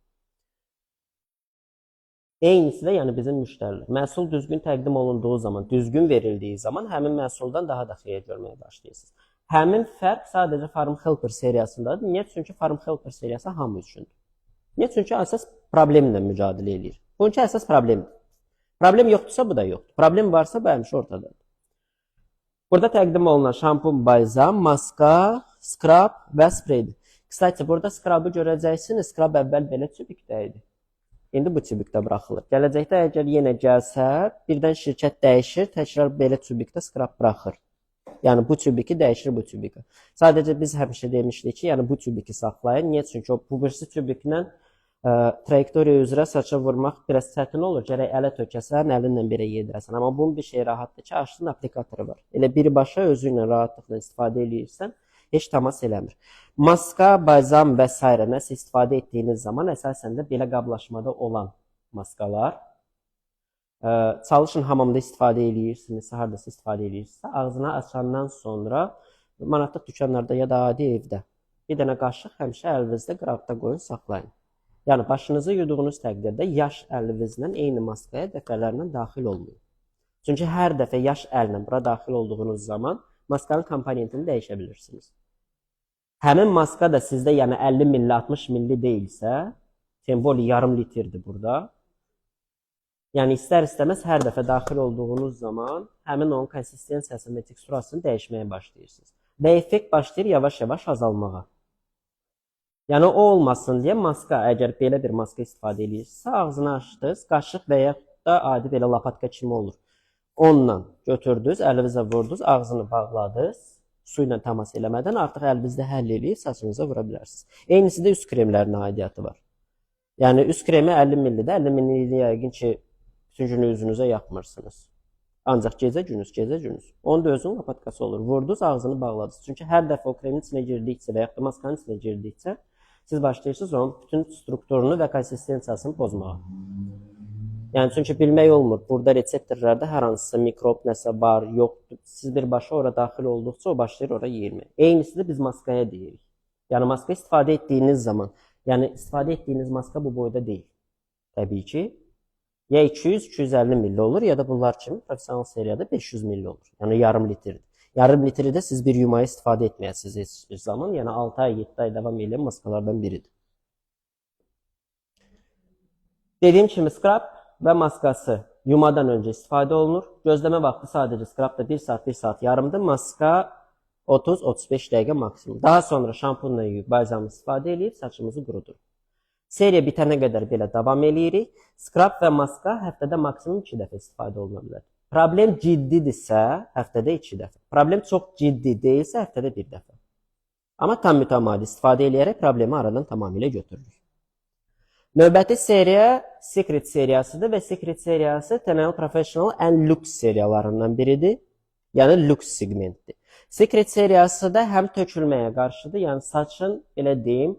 Eynisi də yəni bizim müştərilər. Məhsul düzgün təqdim olunduğu zaman, düzgün verildiyi zaman həmin məhsuldan daha da xeyir görməyə başlayırsınız. Həmin fərq sadəcə Farm Helper seriyasındadır. Niyə? Çünki Farm Helper seriyası hamı üçündür. Niyə? Çünki əsas problemlə mücadilə eləyir. Bununki əsas problemdir. Problem yoxdursa bu da yoxdur. Problem varsa bu həmişə ortadadır. Burada təqdim olunan şampun, balzam, maska, skrab və spreydir. Kstati, burada skrabı görəcəksiniz. Skrab əvvəl belə tübükdə idi. İndi bu tübükdə buraxılır. Gələcəkdə əgər yenə gəlsə, birdən şirkət dəyişir, təkrar belə tübükdə skrab buraxır. Yəni bu tübiki dəyişir bu tübükə. Sadəcə biz həmişə demişdik ki, yəni bu tübiki saxlayın. Niyə? Çünki o bu birisi tübüklə trayektoriya üzrə saça vurmaq biraz çətin olur. Gərək ələ tökəsən, əlinlə belə yedirəsən. Amma bunun bir şey rahatdır ki, açdın applikatoru var. Elə birbaşa özü ilə rahatlıqla istifadə eləyirsən, heç təmas eləmir. Maska, balzam və s. nəsə istifadə etdiyiniz zaman əsasən də belə qablaşmada olan maskalar. Çalışın hamamda istifadə eləyirsinizsə, hardasa istifadə eləyirsinizsə, ağzını açandan sonra manatlıq dükanlarda ya da adi evdə bir dənə qaşıq həmişə əlinizdə qıraqda qoyun, saxlayın. Yəni başınızı yuduğunuz təqdirdə yaş əlinizlə eyni maskaya dəfələrlə daxil olmayın. Çünki hər dəfə yaş əllə bura daxil olduğunuz zaman maskanın komponentini dəyişə bilirsiniz. Həmin maska da sizdə yəni 50 milli, 60 milli deyilsə, temboli yarım litrdir burada. Yəni istər-istəməz hər dəfə daxil olduğunuz zaman həmin onun konsistensiyasını və teksturasını dəyişməyə başlayırsınız. Və effekt başlayır yavaş-yavaş azalmağa. Yəni o olmasın deyə maska, əgər belə bir maska istifadə edirsinizsə, ağzını açdınız, qaşıq və yaxud da adi belə lapatka kimi olur. Onunla götürdünüz, əlinizə vurdunuz, ağzını bağladınız, su ilə təmas eləmədən artıq əlinizdə həll eləyib saçınıza vura bilərsiniz. Eynisi də üst kremlərin aidiyyatı var. Yəni üst kremi 50 millidir, 50 millini yəqin ki, bütün günü üzünüzə yapmırsınız. Ancaq gecə gündüz, gecə gündüz. Onun da özünün lapatkası olur. Vurdunuz, ağzını bağladınız. Çünki hər dəfə o kremin içinə girdikcə və yaxud da maskanın içinə girdikcə siz başlayırsınız onun bütün strukturunu və konsistensiyasını pozmağa. Yəni çünki bilmək olmur. Burada reseptorlarda hər hansısa mikrob nəsə var, yoxdur. Siz birbaşa ora daxil olduqca o başlayır ora yeyilməyə. Eynisi də biz maskaya deyirik. Yəni maska istifadə etdiyiniz zaman, yəni istifadə etdiyiniz maska bu boyda deyil. Təbii ki, ya 200-250 milli olur, ya da bunlar kimi professional seriyada 500 milli olur. Yəni yarım litrdir. Yarım litri də siz bir yumaya istifadə etməyəsiniz heç bir zaman. Yəni 6 ay, 7 ay davam edən maskalardan biridir. Dediyim kimi skrab və maskası yumadan öncə istifadə olunur. Gözləmə vaxtı sadəcə skrabda 1 saat, 1 saat yarımdır. Maska 30-35 dəqiqə maksimum. Daha sonra şampunla yuyub balzamı istifadə eləyib saçımızı quruduruq. Seriya bitənə qədər belə davam eləyirik. Skrab və maska həftədə maksimum 2 dəfə istifadə oluna bilər. Problem ciddidirsə, həftədə 2 dəfə. Problem çox ciddi deyilsə, həftədə 1 dəfə. Amma tam mütəmadi istifadə eləyərək problemi aradan tamamilə götürürük. Növbəti seriya Secret seriyasıdır və Secret seriyası TNL Professional ən lüks seriyalarından biridir. Yəni lüks segmentdir. Secret seriyası da həm tökülməyə qarşıdır, yəni saçın, belə deyim,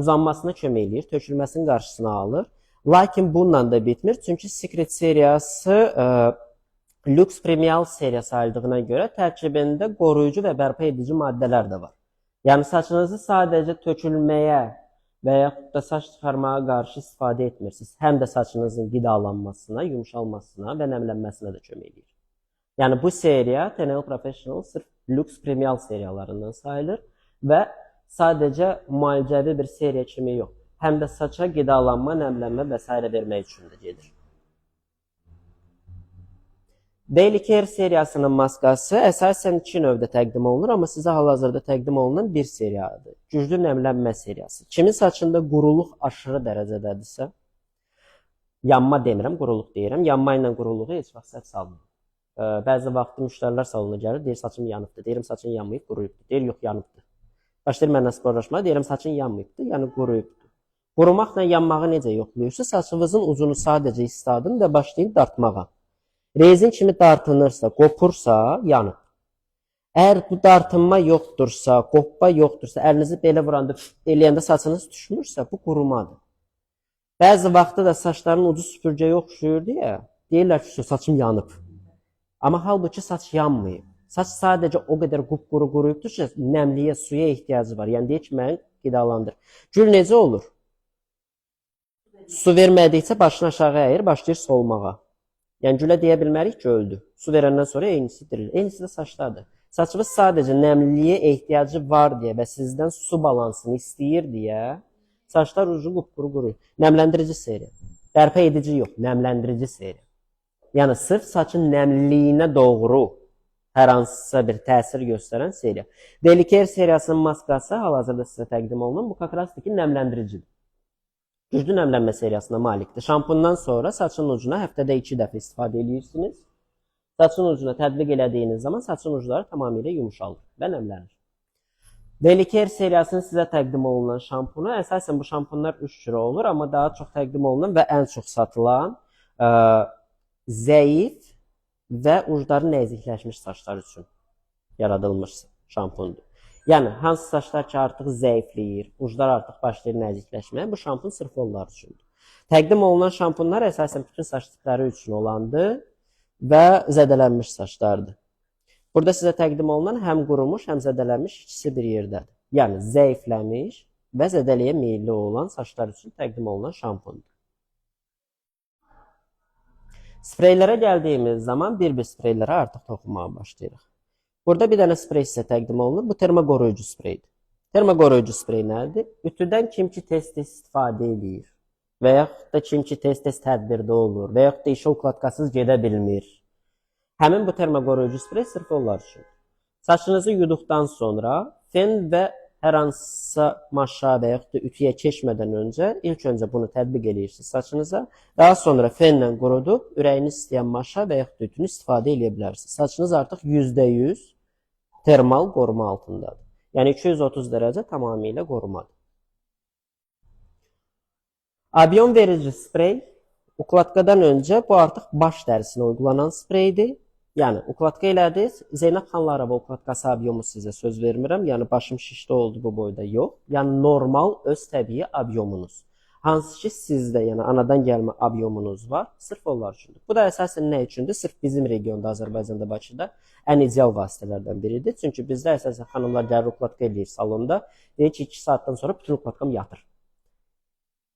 uzanmasına kömək eləyir, tökülməsinin qarşısını alır. Lakin bununla da bitmir, çünki Secret seriyası lüks premial seriya sayıldığına görə tərkibində qoruyucu və bərpa edici maddələr də var. Yəni saçınızı sadəcə tökülməyə və yaxud da saç çıxarmağa qarşı istifadə etmirsiniz. Həm də saçınızın qidalanmasına, yumşalmasına və nəmlənməsinə də kömək eləyir. Yəni bu seriya TNL Professional sırf lüks premial seriyalarından sayılır və sadəcə müalicəvi bir seriya kimi yox, həm də saça qidalanma, nəmlənmə və s. vermək üçün də gedir. Daily Care seriyasının maskası əsasən 2 növdə təqdim olunur, amma sizə hal-hazırda təqdim olunan bir seriyadır. Güclü nəmlənmə seriyası. Kimin saçında quruluq aşırı dərəcədədirsə, yanma demirəm, quruluq deyirəm. Yanma ilə quruluğu heç vaxt səhv salmıram. Bəzi vaxt müştərilər salona gəlir, deyir saçım yanıbdır. Deyirəm saçın yanmayıb, quruyubdur. Deyir yox, yanıbdır. Başlayır mənlə sporlaşmağa, deyirəm saçın yanmayıbdır, yəni quruyubdur. Qurumaqla yanmağı necə yoxlayırsınız? Saçınızın ucunu sadəcə isladın və başlayın dartmağa. Rezin kimi dartınırsa, qopursa, yanıb. Əgər bu dartınma yoxdursa, qopma yoxdursa, əlinizi belə vuranda, eləyəndə saçınız düşmürsə, bu qurumadır. Bəzi vaxtda da saçların ucu süpürgəyə oxşuyur deyə, deyirlər ki, saçım yanıb. Amma halbuki saç yanmayıb. Saç sadəcə o qədər qupquru quruyubdur ki, nəmliyə, suya ehtiyacı var. Yəni deyir ki, məni qidalandır. Gül necə olur? Su vermədikcə başını aşağı əyir, başlayır solmağa. Yəni gülə deyə bilmərik ki, öldü. Su verəndən sonra eynisi dirilir. Eynisi də saçdadır. Saçınız sadəcə nəmliliyə ehtiyacı var deyə və sizdən su balansını istəyir deyə saçlar ucu qupquru quruyur. Nəmləndirici seriya. Bərpa edici yox, nəmləndirici seriya. Yəni sırf saçın nəmliliyinə doğru hər hansısa bir təsir göstərən seriya. Daily Care seriyasının maskası hal-hazırda sizə təqdim olunan bu kakrastiki nəmləndiricidir. Güclü nəmlənmə seriyasına malikdir. Şampundan sonra saçın ucuna həftədə 2 dəfə istifadə edirsiniz. Saçın ucuna tətbiq elədiyiniz zaman saçın ucları tamamilə yumşalır və nəmlənir. Daily Care seriyasının sizə təqdim olunan şampunu, əsasən bu şampunlar 3 cür olur, amma daha çox təqdim olunan və ən çox satılan zəif və ucları nəzikləşmiş saçlar üçün yaradılmış şampundur. Yəni, hansı saçlar ki artıq zəifləyir, uclar artıq başlayır nəzikləşməyə, bu şampun sırf onlar üçündür. Təqdim olunan şampunlar əsasən bütün saç tipləri üçün olandır və zədələnmiş saçlardır. Burada sizə təqdim olunan həm qurumuş, həm zədələnmiş ikisi bir yerdədir. Yəni zəifləmiş və zədəliyə meyilli olan saçlar üçün təqdim olunan şampundur. Spreylərə gəldiyimiz zaman bir-bir spreylərə artıq toxunmağa başlayırıq. Burada bir dənə sprey sizə təqdim olunur. Bu termo qoruyucu spreydir. Termo qoruyucu sprey nədir? Ütüdən kim ki tez-tez istifadə eləyir və yaxud da kim ki tez-tez tədbirdə olur və yaxud da işə ukladkasız gedə bilmir. Həmin bu termo qoruyucu sprey sırf onlar üçün. Saçınızı yuduqdan sonra fen və hər hansısa maşa və yaxud da ütüyə keçmədən öncə ilk öncə bunu tətbiq eləyirsiniz saçınıza. Daha sonra fenlə qurudub ürəyiniz istəyən maşa və yaxud da ütünü istifadə eləyə bilərsiniz. Saçınız artıq %100 termal qoruma altındadır. Yəni 230 dərəcə tamamilə qorumadır. Abiyon verici sprey ukladkadan öncə bu artıq baş dərisinə uygulanan spreydir. Yəni ukladka elədiniz. Zeynəb Xanlarova ukladkası abyomu sizə söz vermirəm. Yəni başım şişdi oldu bu boyda yox. Yəni normal öz təbii abyomunuz. Hansı ki sizdə, yəni anadan gəlmə abyomunuz var, sırf onlar üçündür. Bu da əsasən nə üçündür? Sırf bizim regionda, Azərbaycanda, Bakıda ən ideal vasitələrdən biridir. Çünki bizdə əsasən xanımlar gəlir ukladka eləyir salonda. Deyir ki, 2 saatdan sonra bütün ukladkam yatır.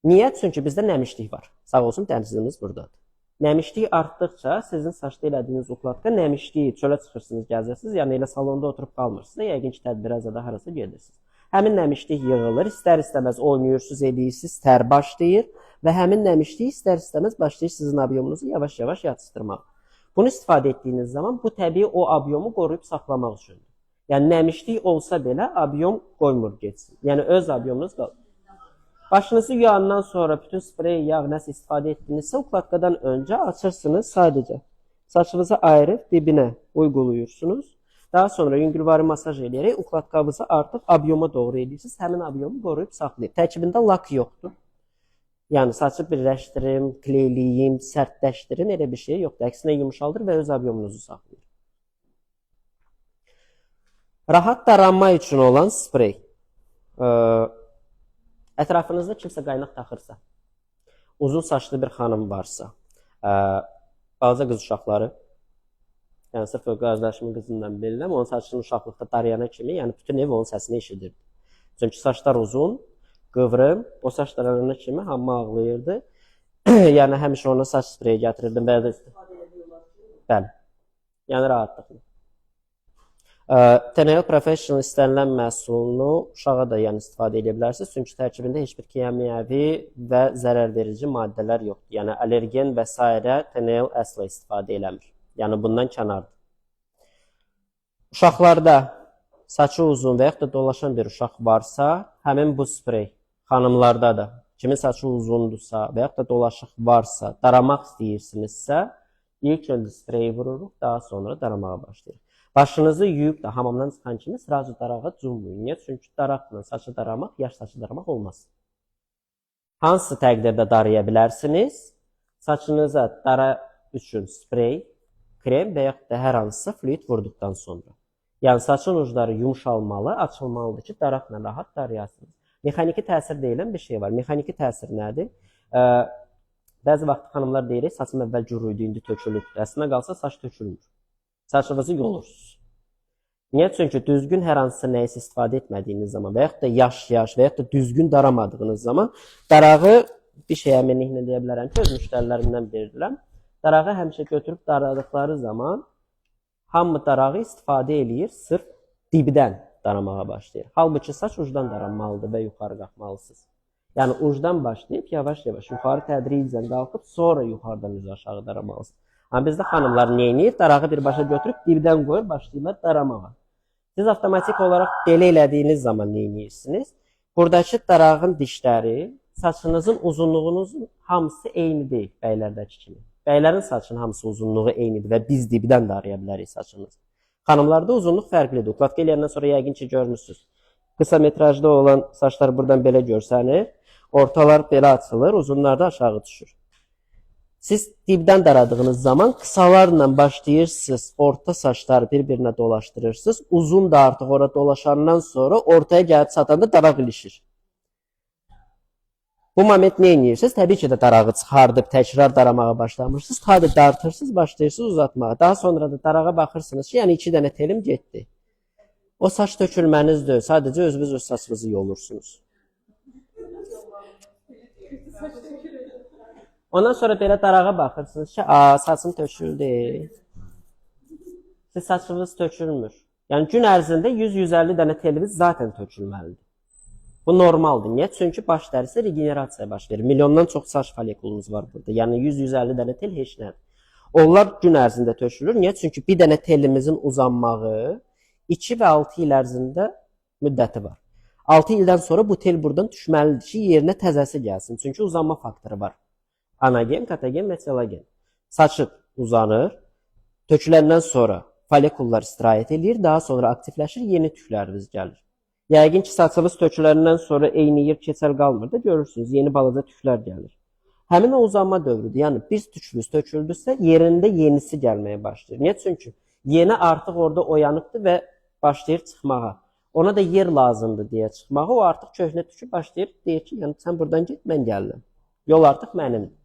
Niyə? Çünki bizdə nəmişlik var. Sağ olsun dənizimiz buradadır. Nəmişlik artdıqca sizin saçda elədiyiniz ukladka nəmişliyi çölə çıxırsınız, gəzirsiniz. Yəni elə salonda oturub qalmırsınız. Yəqin ki, tədbirə zada harasa gedirsiniz. Həmin nəmişlik yığılır, istər-istəməz oynayırsınız, eləyirsiniz, tər başlayır və həmin nəmişlik istər-istəməz başlayır sizin abyomunuzu yavaş-yavaş yatışdırmağa. Bunu istifadə etdiyiniz zaman bu təbii o abyomu qoruyub saxlamaq üçündür. Yəni nəmişlik olsa belə abyom qoymur getsin. Yəni öz abyomunuz qalır. Başınızı yuyandan sonra bütün sprey, yağ nəsə istifadə etdinizsə, ukladkadan öncə açırsınız sadəcə. Saçınızı ayırıb dibinə uyguluyorsunuz. Daha sonra yüngülvari masaj eləyərək ukladkamızı artıq abyoma doğru eləyirsiniz. Həmin abyomu qoruyub saxlayır. Tərkibində lak yoxdur. Yəni saçı birləşdirim, kleyləyim, sərtləşdirim elə bir şey yoxdur. Əksinə yumşaldır və öz abyomunuzu saxlayır. Rahat daranma üçün olan sprey. Ətrafınızda kimsə qaynaq taxırsa, uzun saçlı bir xanım varsa, balaca qız uşaqları, yəni sırf o qardaşımın qızından bilirəm, onun saçını uşaqlıqda darayana kimi, yəni bütün ev onun səsini eşidirdi. Çünki saçlar uzun, qıvrım, o saç darayana kimi hamı ağlayırdı. Yəni həmişə ona saç spreyi gətirirdim. Bəli, bəli. Yəni rahatlıqla. Tenel Professional istənilən məhsulunu uşağa da yəni istifadə edə bilərsiniz. Çünki tərkibində heç bir kimyəvi və zərər verici maddələr yoxdur. Yəni allergen və s. Tenel əsla istifadə eləmir. Yəni bundan kənardır. Uşaqlarda saçı uzun və yaxud da dolaşan bir uşaq varsa, həmin bu sprey xanımlarda da kimin saçı uzundursa və yaxud da dolaşıq varsa, daramaq istəyirsinizsə, ilk öncə spreyi vururuq, daha sonra daramağa başlayırıq. Başınızı yuyub da hamamdan çıxan kimi sıracı darağa cummayın. Niyə? Çünki daraqla saçı daramaq, yaş saçı daramaq olmaz. Hansı təqdirdə daraya bilərsiniz? Saçınıza dara üçün sprey, krem və yaxud da hər hansısa fluid vurduqdan sonra. Yəni saçın ucları yumşalmalı, açılmalıdır ki, daraqla rahat darayasınız. Mexaniki təsir deyilən bir şey var. Mexaniki təsir nədir? Bəzi vaxt xanımlar deyirik, saçım əvvəl curu idi, indi tökülübdür. Əslində qalsa saç tökülmür. Saçınızı yolursunuz. Niyə? Çünki düzgün hər hansısa nəyisə istifadə etmədiyiniz zaman və yaxud da yaş-yaş və yaxud da düzgün daramadığınız zaman darağı bir şey əminliklə deyə bilərəm ki, öz müştərilərimdən bilirəm. Darağı həmişə götürüb daradıqları zaman hamı darağı istifadə eləyir, sırf dibdən daramağa başlayır. Halbuki saç ucdan daranmalıdır və yuxarı qalxmalısınız. Yəni ucdan başlayıb yavaş-yavaş yuxarı tədricən qalxıb sonra yuxarıdan üzü aşağı daramalısınız. Amma bizdə xanımlar nə edir? Darağı birbaşa götürüb dibdən qoyur, başlayırlar daramağa. Siz avtomatik olaraq belə elədiyiniz zaman nə edirsiniz? Buradakı darağın dişləri saçınızın uzunluğunuzun hamısı eyni deyil bəylərdəki kimi. Bəylərin saçının hamısı uzunluğu eynidir və biz dibdən daraya bilərik saçımızı. Xanımlarda uzunluq fərqlidir. Ukladka eləyəndən sonra yəqin ki görmüsünüz. Qısa metrajda olan saçlar buradan belə görsənir. Ortalar belə açılır, uzunlar da aşağı düşür. Siz dibdən daradığınız zaman qısalarla başlayırsınız, orta saçları bir-birinə dolaşdırırsınız. Uzun da artıq ora dolaşandan sonra ortaya gəlib çatanda daraq ilişir. Bu moment nə edirsiniz? Təbii ki də darağı çıxardıb təkrar daramağa başlamırsınız. Tadı dartırsınız, başlayırsınız uzatmağa. Daha sonra da darağa baxırsınız ki, yəni 2 dənə telim getdi. O saç tökülməniz deyil, sadəcə özünüz öz saçınızı yolursunuz. Ondan sonra belə darağa baxırsınız ki, a, saçım töküldü. Siz saçınız tökülmür. Yəni gün ərzində 100-150 dənə teliniz zaten tökülməlidir. Bu normaldır. Niyə? Çünki baş dərisi regenerasiya baş verir. Milyondan çox saç folikulunuz var burada. Yəni 100-150 dənə tel heç nədir. Onlar gün ərzində tökülür. Niyə? Çünki bir dənə telimizin uzanmağı 2 və 6 il ərzində müddəti var. 6 ildən sonra bu tel buradan düşməlidir ki, yerinə təzəsi gəlsin. Çünki uzanma faktoru var. Anagen, katagen və telogen. Saçı uzanır. Töküləndən sonra folikullar istirahət eləyir, daha sonra aktivləşir, yeni tükləriniz gəlir. Yəqin ki, saçınız töküləndən sonra eyni yer keçəl qalmır da, görürsünüz, yeni balaca tüklər gəlir. Həmin o uzanma dövrüdür. Yəni bir tükünüz töküldüsə, yerində yenisi gəlməyə başlayır. Niyə? Çünki yeni artıq orada oyanıbdır və başlayır çıxmağa. Ona da yer lazımdır deyə çıxmağa. O artıq köhnə tükü başlayır, deyir ki, yəni sən buradan get, mən gəldim. Yol artıq mənimdir.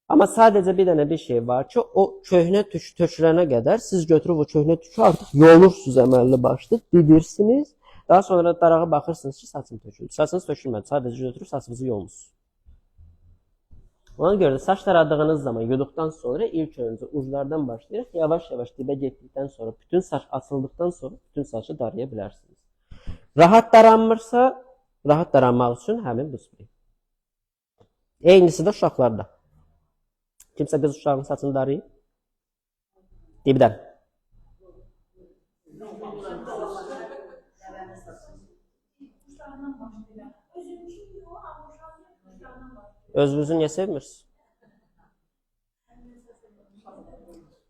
Amma sadəcə bir dənə bir şey var ki, o köhnə tük tökülənə qədər siz götürüb o köhnə tükü artıq yolursunuz əməlli başlı, didirsiniz. Daha sonra darağa baxırsınız ki, saçım töküldü. Saçınız tökülmədi, sadəcə götürüb saçınızı yolmusunuz. Ona görə də saç taradığınız zaman yuduqdan sonra ilk öncə uclardan başlayaraq yavaş-yavaş dibə getdikdən sonra bütün saç açıldıqdan sonra bütün saçı daraya bilərsiniz. Rahat daranmırsa, rahat daranmaq üçün həmin bu sprey. Eynisi də uşaqlarda. Kimsə qız uşağının saçını darayıb? Dibdən. Özünüzü niyə sevmirsiniz?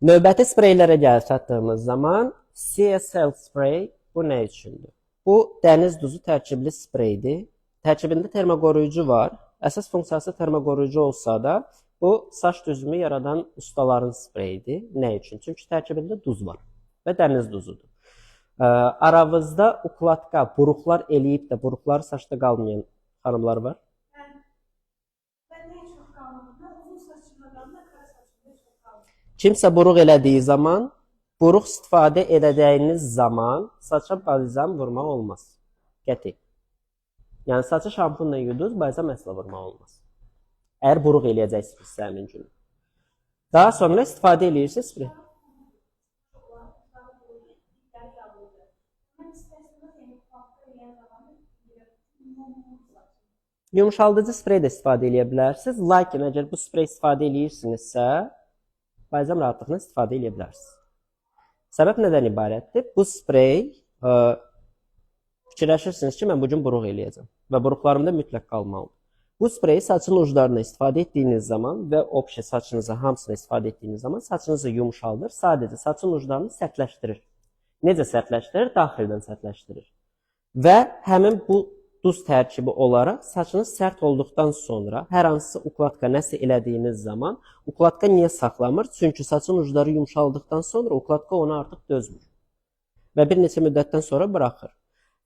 Növbəti spreylərə gəlib çatdığımız zaman CSL sprey bu nə üçündür? Bu dəniz duzu tərkibli spreydir. Tərkibində termoqoruyucu var. Əsas funksiyası termoqoruyucu olsa da bu saç düzümü yaradan ustaların spreyidir. Nə üçün? Çünki tərkibində duz var və dəniz duzudur. Aranızda ukladka, buruqlar eləyib də buruqları saçda qalmayan xanımlar var. Kimsə buruq elədiyi zaman, buruq istifadə edəcəyiniz zaman saça balzam vurmaq olmaz. Qəti. Yəni saçı şampunla yuduz, balzam əsla vurmaq olmaz. Əgər buruq eləyəcəksinizsə həmin günü. Daha sonra istifadə eləyirsiniz sprey. Yumşaldıcı sprey də istifadə eləyə bilərsiniz. Lakin əgər bu sprey istifadə eləyirsinizsə, balzam rahatlıqla istifadə eləyə bilərsiniz. Səbəb nədən ibarətdir? Bu sprey fikirləşirsiniz ki, mən bu gün buruq eləyəcəm və buruqlarımda mütləq qalmalıdır. Bu spreyi saçın uclarına istifadə etdiyiniz zaman və obşe saçınıza hamısına istifadə etdiyiniz zaman saçınızı yumşaldır. Sadəcə saçın uclarını sərtləşdirir. Necə sərtləşdirir? Daxildən sərtləşdirir. Və həmin bu duz tərkibi olaraq saçınız sərt olduqdan sonra hər hansı ukladka nəsə elədiyiniz zaman ukladka niyə saxlamır? Çünki saçın ucları yumşaldıqdan sonra ukladka ona artıq dözmür. Və bir neçə müddətdən sonra buraxır.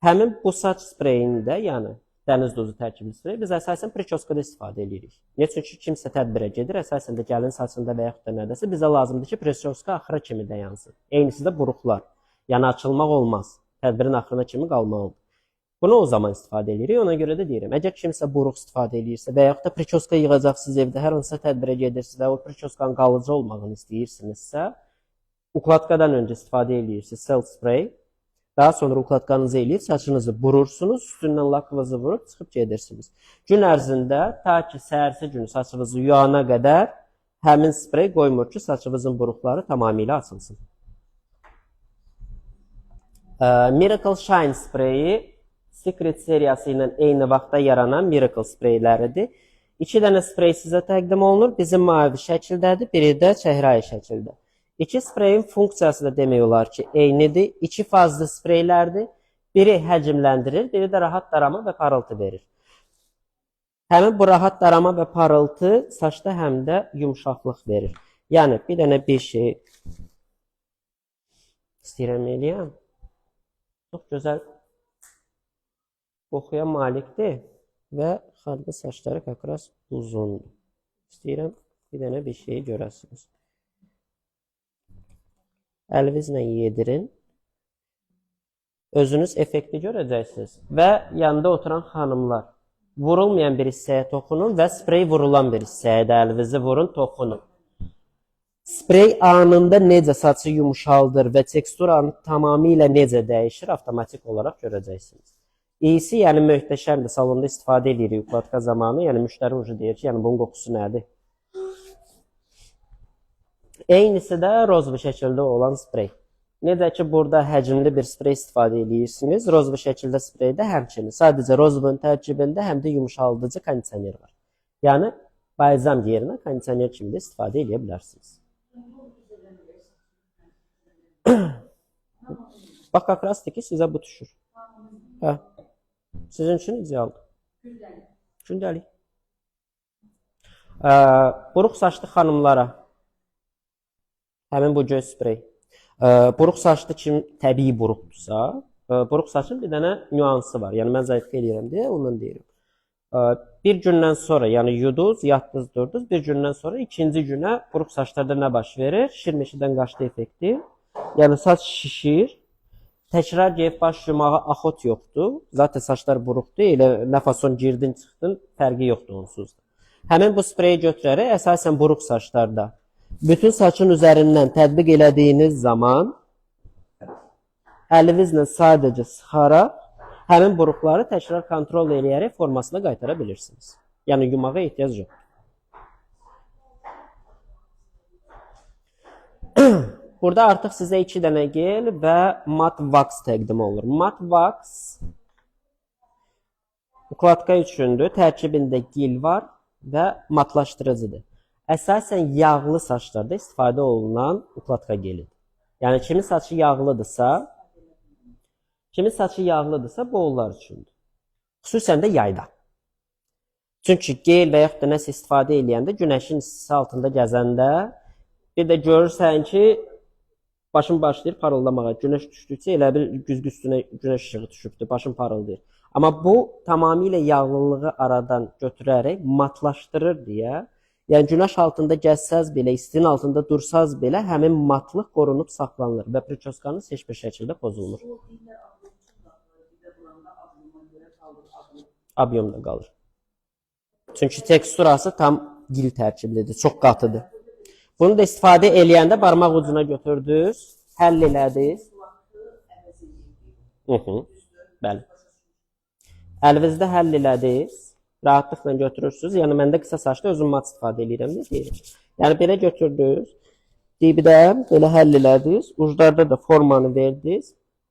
Həmin bu saç spreyini də, yəni dəniz duzu tərkibli sprey biz əsasən priçoskada istifadə edirik. Niyə? Çünki kimsə tədbirə gedir, əsasən də gəlin saçında və yaxud da nədəsə bizə lazımdır ki, priçoska axıra kimi dayansın. Eynisi də buruqlar. Yəni açılmaq olmaz. Tədbirin axırına kimi qalmalıdır. Bunu o zaman istifadə edirik. Ona görə də deyirəm, əgər kimsə buruq istifadə edirsə və yaxud da priçoska yığacaqsınız evdə, hər hansısa tədbirə gedirsiniz və o priçoskanın qalıcı olmağını istəyirsinizsə, ukladkadan öncə istifadə edirsiniz sel spray. Daha sonra ukladkanızı eləyib saçınızı burursunuz, üstündən lakınızı vurub çıxıb gedirsiniz. Gün ərzində ta ki səhərsi günü saçınızı yuyana qədər həmin sprey qoymur ki, saçınızın buruqları tamamilə açılsın. Miracle Shine spreyi Secret seriyası ilə eyni vaxtda yaranan Miracle spreyləridir. İki dənə sprey sizə təqdim olunur. Bizim mavi şəkildədir, biri də çəhrayı şəkildə. İki spreyin funksiyası da demək olar ki, eynidir. İki fazlı spreylərdir. Biri həcmləndirir, biri də rahat darama və parıltı verir. Həmin bu rahat darama və parıltı saçda həm də yumşaqlıq verir. Yəni, bir dənə bir şey istəyirəm eləyəm. Çox gözəl qoxuya malikdir. Və xanımın saçları kakras uzundur. İstəyirəm bir dənə bir şeyi görəsiniz. Əlinizlə yedirin. Özünüz effekti görəcəksiniz. Və yanında oturan xanımlar vurulmayan bir hissəyə toxunun və sprey vurulan bir hissəyə də əlinizi vurun, toxunun. Sprey anında necə saçı yumuşaldır və teksturanı tamamilə necə dəyişir, avtomatik olaraq görəcəksiniz. İyisi, yəni möhtəşəmdir. Salonda istifadə edirik ukladka zamanı. Yəni müştəri ucu deyir ki, yəni bunun qoxusu nədir? Eynisi də rozvu şəkildə olan sprey. Necə ki, burada həcmli bir sprey istifadə edirsiniz, rozvu şəkildə spreydə həmçinin sadəcə rozvun tərkibində həm də yumuşaldıcı kondisioner var. Yəni balzam yerinə kondisioner kimi də istifadə edə bilərsiniz. Bax, kakras ki, sizə bu düşür. Hə. Sizin üçün idealdır. Gündəlik. Gündəlik. Buruq saçlı xanımlara həmin bu göz sprey. Buruq saçlı kim təbii buruqdursa, buruq saçın bir dənə nüansı var. Yəni mən zəiflik eləyirəm deyə ondan deyirəm. Bir gündən sonra, yəni yuduz, yatdınız, durdunuz, bir gündən sonra ikinci günə buruq saçlarda nə baş verir? Şirmeşidən qaçdı effekti. Yəni saç şişir. Təkrar gəlib baş yumağa axot yoxdur. Zaten saçlar buruqdur. Elə nə fason girdin, çıxdın, fərqi yoxdur onsuz da. Həmin bu spreyi götürərək əsasən buruq saçlarda bütün saçın üzərindən tətbiq elədiyiniz zaman əlinizlə sadəcə sıxaraq həmin buruqları təkrar kontrol eləyərək formasına qaytara bilirsiniz. Yəni yumağa ehtiyac yoxdur. Burada artıq sizə 2 dənə gel və mat wax təqdim olunur. Mat wax ukladka üçündür. Tərkibində gil var və matlaşdırıcıdır. Əsasən yağlı saçlarda istifadə olunan ukladka gelidir. Yəni kimin saçı yağlıdırsa, bu onlar üçündür. Xüsusən də yayda. Çünki gel və yaxud da nəsə istifadə eləyəndə, günəşin istisi altında gəzəndə bir də görürsən ki, başın başlayır parıldamağa. Günəş düşdükcə elə bil güzgü üstünə günəş işığı düşübdür, başın parıldayır. Amma bu tamamilə yağlılığı aradan götürərək matlaşdırır deyə, yəni günəş altında gəzsəz belə, istinin altında dursaz belə həmin matlıq qorunub saxlanılır və prичосkanız heç bir şəkildə pozulmur. Abyomda qalır. Çünki teksturası tam gil tərkiblidir, çox qatıdır. Bunu da istifadə eləyəndə barmaq ucuna götürdünüz, həll elədiniz. Bəli. Əlinizdə həll elədiniz, rahatlıqla götürürsünüz. Yəni məndə qısa saçlı özüm mat istifadə eləyirəm deyə deyirəm. Yəni belə götürdünüz, dibdə belə həll elədiniz, uclarda da formanı verdiniz.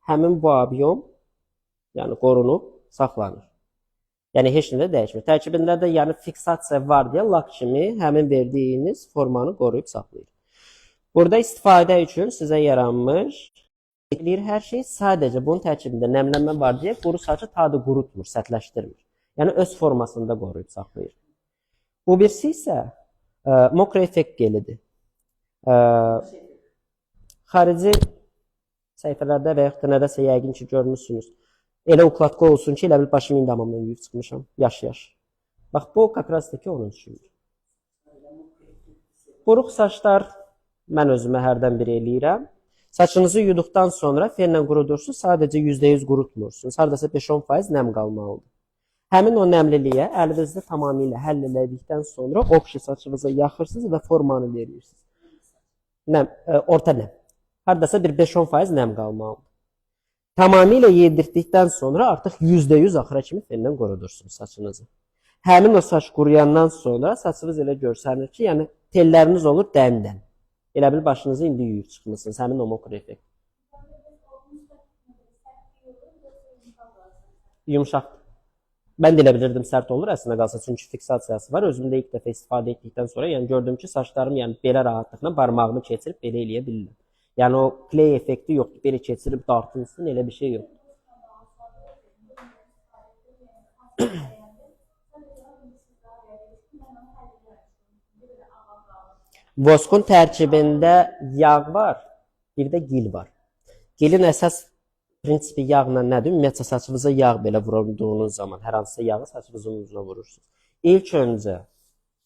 Həmin bu abyom, yəni qorunub saxlanır. Yəni heç nə də dəyişmir. Tərkibində də yəni fiksasiya var deyə lak kimi həmin verdiyiniz formanı qoruyub saxlayır. Burada istifadə üçün sizə yaranmış eləyir hər şey. Sadəcə bunun tərkibində nəmlənmə var deyə quru saçı ta da qurutmur, sərtləşdirmir. Yəni öz formasında qoruyub saxlayır. Bu birisi isə mokro effekt gelidir. Xarici səhifələrdə və yaxud da nədəsə yəqin ki görmüsünüz. Elə ukladka olsun ki, elə bil başımı indi hamamdan yuyub çıxmışam. Yaş-yaş. Bax, bu kakras-taki onun üçündür. Buruq saçlar mən özümə hərdən bir eləyirəm. Saçınızı yuduqdan sonra fenlə qurudursunuz, sadəcə 100% qurutmursunuz. Hardasa 5-10% nəm qalmalıdır. Həmin o nəmliliyə əlinizdə tamamilə həll elədikdən sonra opşi saçınıza yaxırsınız və formanı verirsiniz. Nəm, orta nəm. Hardasa bir 5-10% nəm qalmalıdır. Tamamilə yedirdikdən sonra artıq 100% axıra kimi fenlə qurudursunuz saçınızı. Həmin o saç quruyandan sonra saçınız elə görsənir ki, yəni telləriniz olur dən-dən. Elə bil başınızı indi yuyub çıxmısınız, həmin o mokro effekt. Yumşaqdır. Mən də elə bilirdim sərt olur əslində qalsa, çünki fiksasiyası var. Özüm də ilk dəfə istifadə etdikdən sonra, yəni gördüm ki, saçlarım yəni belə rahatlıqla barmağımı keçirib belə eləyə bilirəm. Yəni o kley effekti yoxdur. Belə keçirib dartınsın, elə bir şey yoxdur. Voskun tərkibində yağ var, bir də gil var. Gilin əsas Prinsipi yağla nədir? Ümumiyyətcə saçınıza yağ belə vurduğunuz zaman hər hansısa yağı saçınızın ucuna vurursunuz. İlk öncə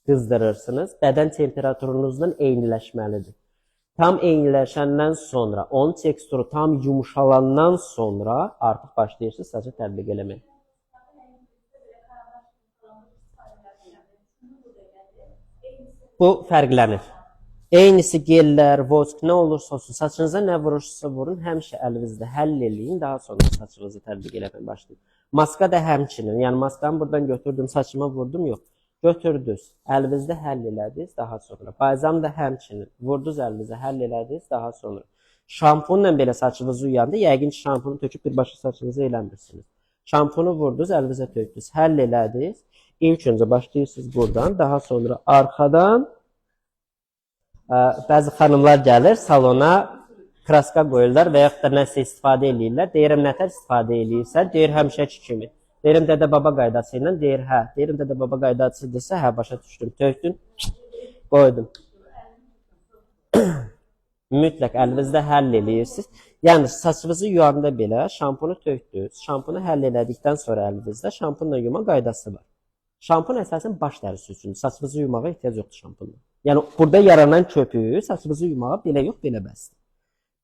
qızdırırsınız. Bədən temperaturunuzdan eyniləşməlidir. Tam eyniləşəndən sonra, onun teksturu tam yumuşalandan sonra artıq başlayırsınız saçı tətbiq eləməyə. Bu fərqlənir. Eynisi gellər, vosk, nə olursa olsun, saçınıza nə vurursunuzsa vurun, həmişə əlinizdə həll eləyin, daha sonra saçınızı tətbiq eləməyə başlayın. Maska da həmçinin, yəni maskanı buradan götürdüm, saçıma vurdum, yox. Götürdünüz, əlinizdə həll elədiniz, daha sonra. Balzam da həmçinin, vurdunuz əlinizə, həll elədiniz, daha sonra. Şampunla belə saçınızı yuyanda, yəqin ki, şampunu töküb birbaşa saçınızı eləmirsiniz. Şampunu vurdunuz, əlinizə tökdünüz, həll elədiniz. İlk öncə başlayırsınız buradan, daha sonra arxadan. Bəzi xanımlar gəlir salona, kraska qoyurlar və yaxud da nəsə istifadə eləyirlər. Deyirəm, nətər istifadə eləyirsən? Deyir, həmişəki kimi. Deyirəm, dədə-baba qaydası ilə. Deyir, hə. Deyirəm, dədə-baba qaydasıdırsa, hə, başa düşdüm. Tökdün, qoydum. Mütləq əlinizdə həll eləyirsiniz. Yəni, saçınızı yuyanda belə şampunu tökdünüz. Şampunu həll elədikdən sonra əlinizdə şampunla yuma qaydası var. Şampun əsasən baş dərisi üçündür. Saçınızı yumağa ehtiyac yoxdur şampunla. Yəni, burada yaranan köpüyü saçınızı yumağa belə yox, belə bəsdir.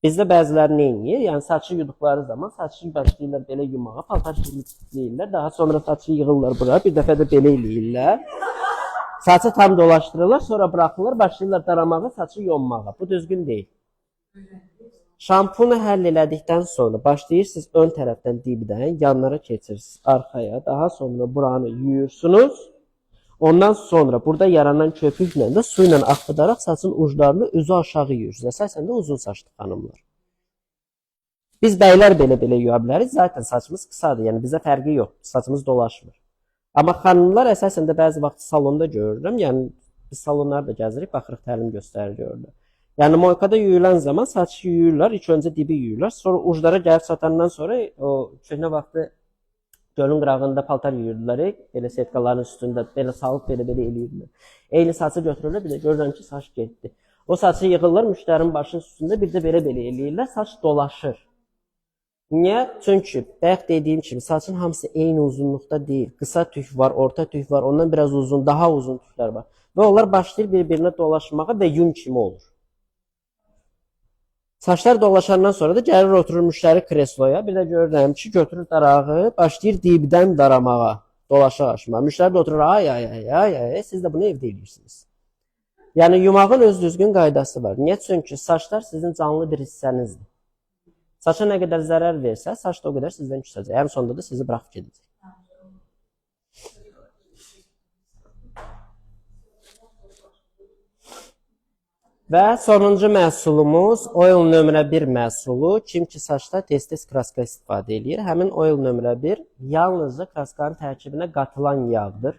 Bizdə bəziləri nə edir? Yəni, saçı yuduqları zaman saçı başlayırlar belə yumağa, paltar kimi titrəyirlər. Daha sonra saçı yığırlar bura, bir dəfə də belə eləyirlər. Saçı tam dolaşdırırlar, sonra buraxırlar, başlayırlar daramağa, saçı yonmağa. Bu düzgün deyil. Şampunu həll elədikdən sonra başlayırsınız ön tərəfdən dibdən, yanlara keçirsiniz arxaya, daha sonra buranı yuyursunuz. Ondan sonra burada yaranan köpüklə də su ilə axıdaraq saçın uclarını üzü aşağı yuyursunuz. Əsasən də uzun saçlı xanımlar. Biz bəylər belə-belə yuya bilərik. Zaten saçımız qısadır, yəni bizə fərqi yox, saçımız dolaşmır. Amma xanımlar əsasən də bəzi vaxt salonda görürəm. Yəni biz salonları da gəzirik, baxırıq, təlim göstərir orada. Yəni moykada yuyulan zaman saçı yuyurlar, ilk öncə dibi yuyurlar, sonra uclara gəlib çatandan sonra o köhnə vaxtı gölün qırağında paltar yuyurdular, belə setkaların üstündə belə salıb belə-belə eləyirdilər. Eyni saçı götürürlər, bir də görürəm ki, saç getdi. O saçı yığırlar müştərinin başının üstündə, bir də belə-belə eləyirlər, saç dolaşır. Niyə? Çünki bayaq dediyim kimi saçın hamısı eyni uzunluqda deyil. Qısa tük var, orta tük var, ondan biraz uzun, daha uzun tüklər var. Və onlar başlayır bir-birinə dolaşmağa və yun kimi olur. Saçlar dolaşandan sonra da gəlir oturur müştəri kresloya. Bir də görürəm ki, götürür darağı, başlayır dibdən daramağa, dolaşa aşmağa. Müştəri də oturur, ay, ay, ay, ay, ay, siz də bunu evdə eləyirsiniz. Yəni yumağın öz düzgün qaydası var. Niyə? Çünki saçlar sizin canlı bir hissənizdir. Saça nə qədər zərər versə, saç da o qədər sizdən küsəcək. Ən sonunda da sizi buraxıb gedəcək. Və sonuncu məhsulumuz oil nömrə 1 məhsulu. Kim ki saçda tez-tez kraska istifadə eləyir. Həmin oil nömrə 1 yalnızca kraskanın tərkibinə qatılan yağdır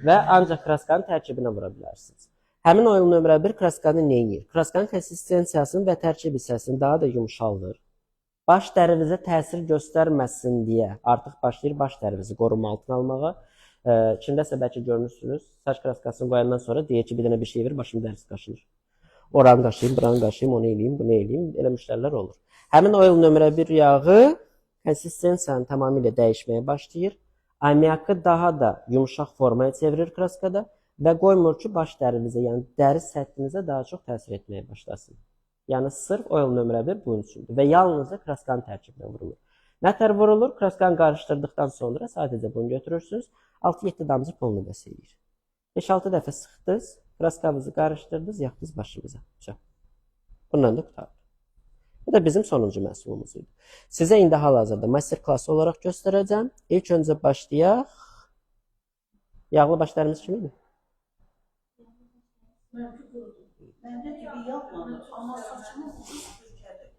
və ancaq kraskanın tərkibinə vura bilərsiniz. Həmin oil nömrə 1 kraskanı nə edir? Kraskanın konsistensiyasını və tərkib hissəsini daha da yumşaldır. Baş dərinizə təsir göstərməsin deyə artıq başlayır baş dərinizi qoruma altına almağa. Kimdəsə bəlkə görmüşsünüz, saç kraskasını qoyandan sonra deyir ki, bir dənə bir şey ver, başım dərisi qaşınır. Oranı qaşıyım, buranı qaşıyım, onu eləyim, bunu eləyim. Elə müştərilər olur. Həmin oil nömrə 1 yağı konsistensiyanı tamamilə dəyişməyə başlayır. Ammiakı daha da yumşaq formaya çevirir kraskada və qoymur ki, baş dərinizə, yəni dəri səthinizə daha çox təsir etməyə başlasın. Yəni sırf oil nömrə 1 bunun üçündür və yalnızca kraskanın tərkibinə vurulur. Nətər vurulur? Kraskanı qarışdırdıqdan sonra sadəcə bunu götürürsünüz. 6-7 damcı pulunu bəs eləyir. 5-6 dəfə sıxdınız, kraskanızı qarışdırdınız, yaxdınız başınıza. Bununla da qurtardı. Bu da bizim sonuncu məhsulumuz idi. Sizə indi hal-hazırda master klası olaraq göstərəcəm. İlk öncə başlayaq. Yağlı başlarımız kim idi? Məndə dibi yağlanır, amma saçımı ucu süpürkədir.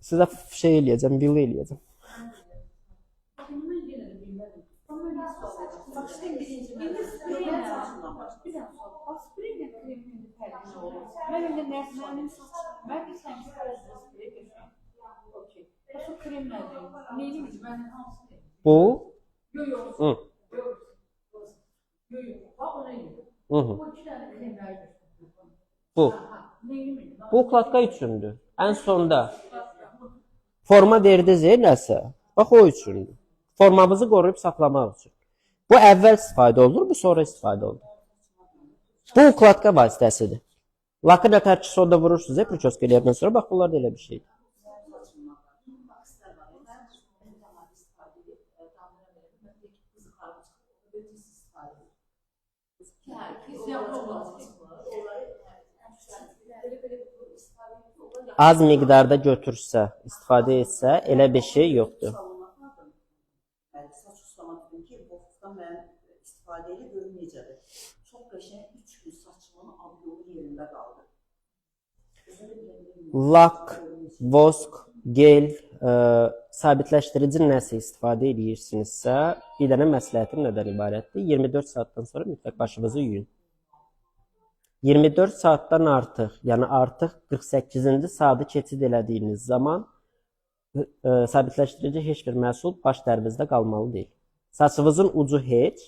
Sizə şey eləyəcəm, villa eləyəcəm. Mən yenə də bilmədim. Amma mən sual edirəm. Başlayın birinci mən. Mən saçımdan başlayım. Bir dənə sual. Bax, sprey ilə kremin indi fərqi nə olur? Mən indi nə mənim saçım, mən bilirsən ki, sprey qəşəng. Okey. Bəs o krem nədir? Neyini bilir? Mənim hansı? Bu. Yox, yox. Hı. Yox. Yox, yox. Bax, o nə idi? Hı -hı. Bu iki dənə kremləri göstərir. Bu. Neyini bilir? Bu ukladka üçündür. Ən sonda Forma verdiniz nəsə. Bax o üçündür. Formamızı qoruyub saxlamaq üçün. Bu əvvəl istifadə olunur, bu sonra istifadə olunur. Bu ukladka vasitəsidir. Lakı nətər ki sonda vurursunuz, priçoska eləyəndən sonra, bax bunlar da elə bir şeydir. Az miqdarda götürsə, istifadə etsə, elə bir şey yoxdur. Bəli, saç ustama dedim ki, Voxdan mən istifadə edib görüm necədir. Çox qəşəng 3 gün saçımın abyolu yerində qaldı. Lak, vosk, gel, sabitləşdirici nəsə istifadə edirsinizsə, bir dənə məsləhətim nədən ibarətdir? 24 saatdan sonra mütləq başınızı yuyun. 24 saatdan artıq, yəni artıq 48-ci saatı keçid elədiyiniz zaman sabitləşdirici heç bir məhsul baş dərinizdə qalmalı deyil. Saçınızın ucu heç,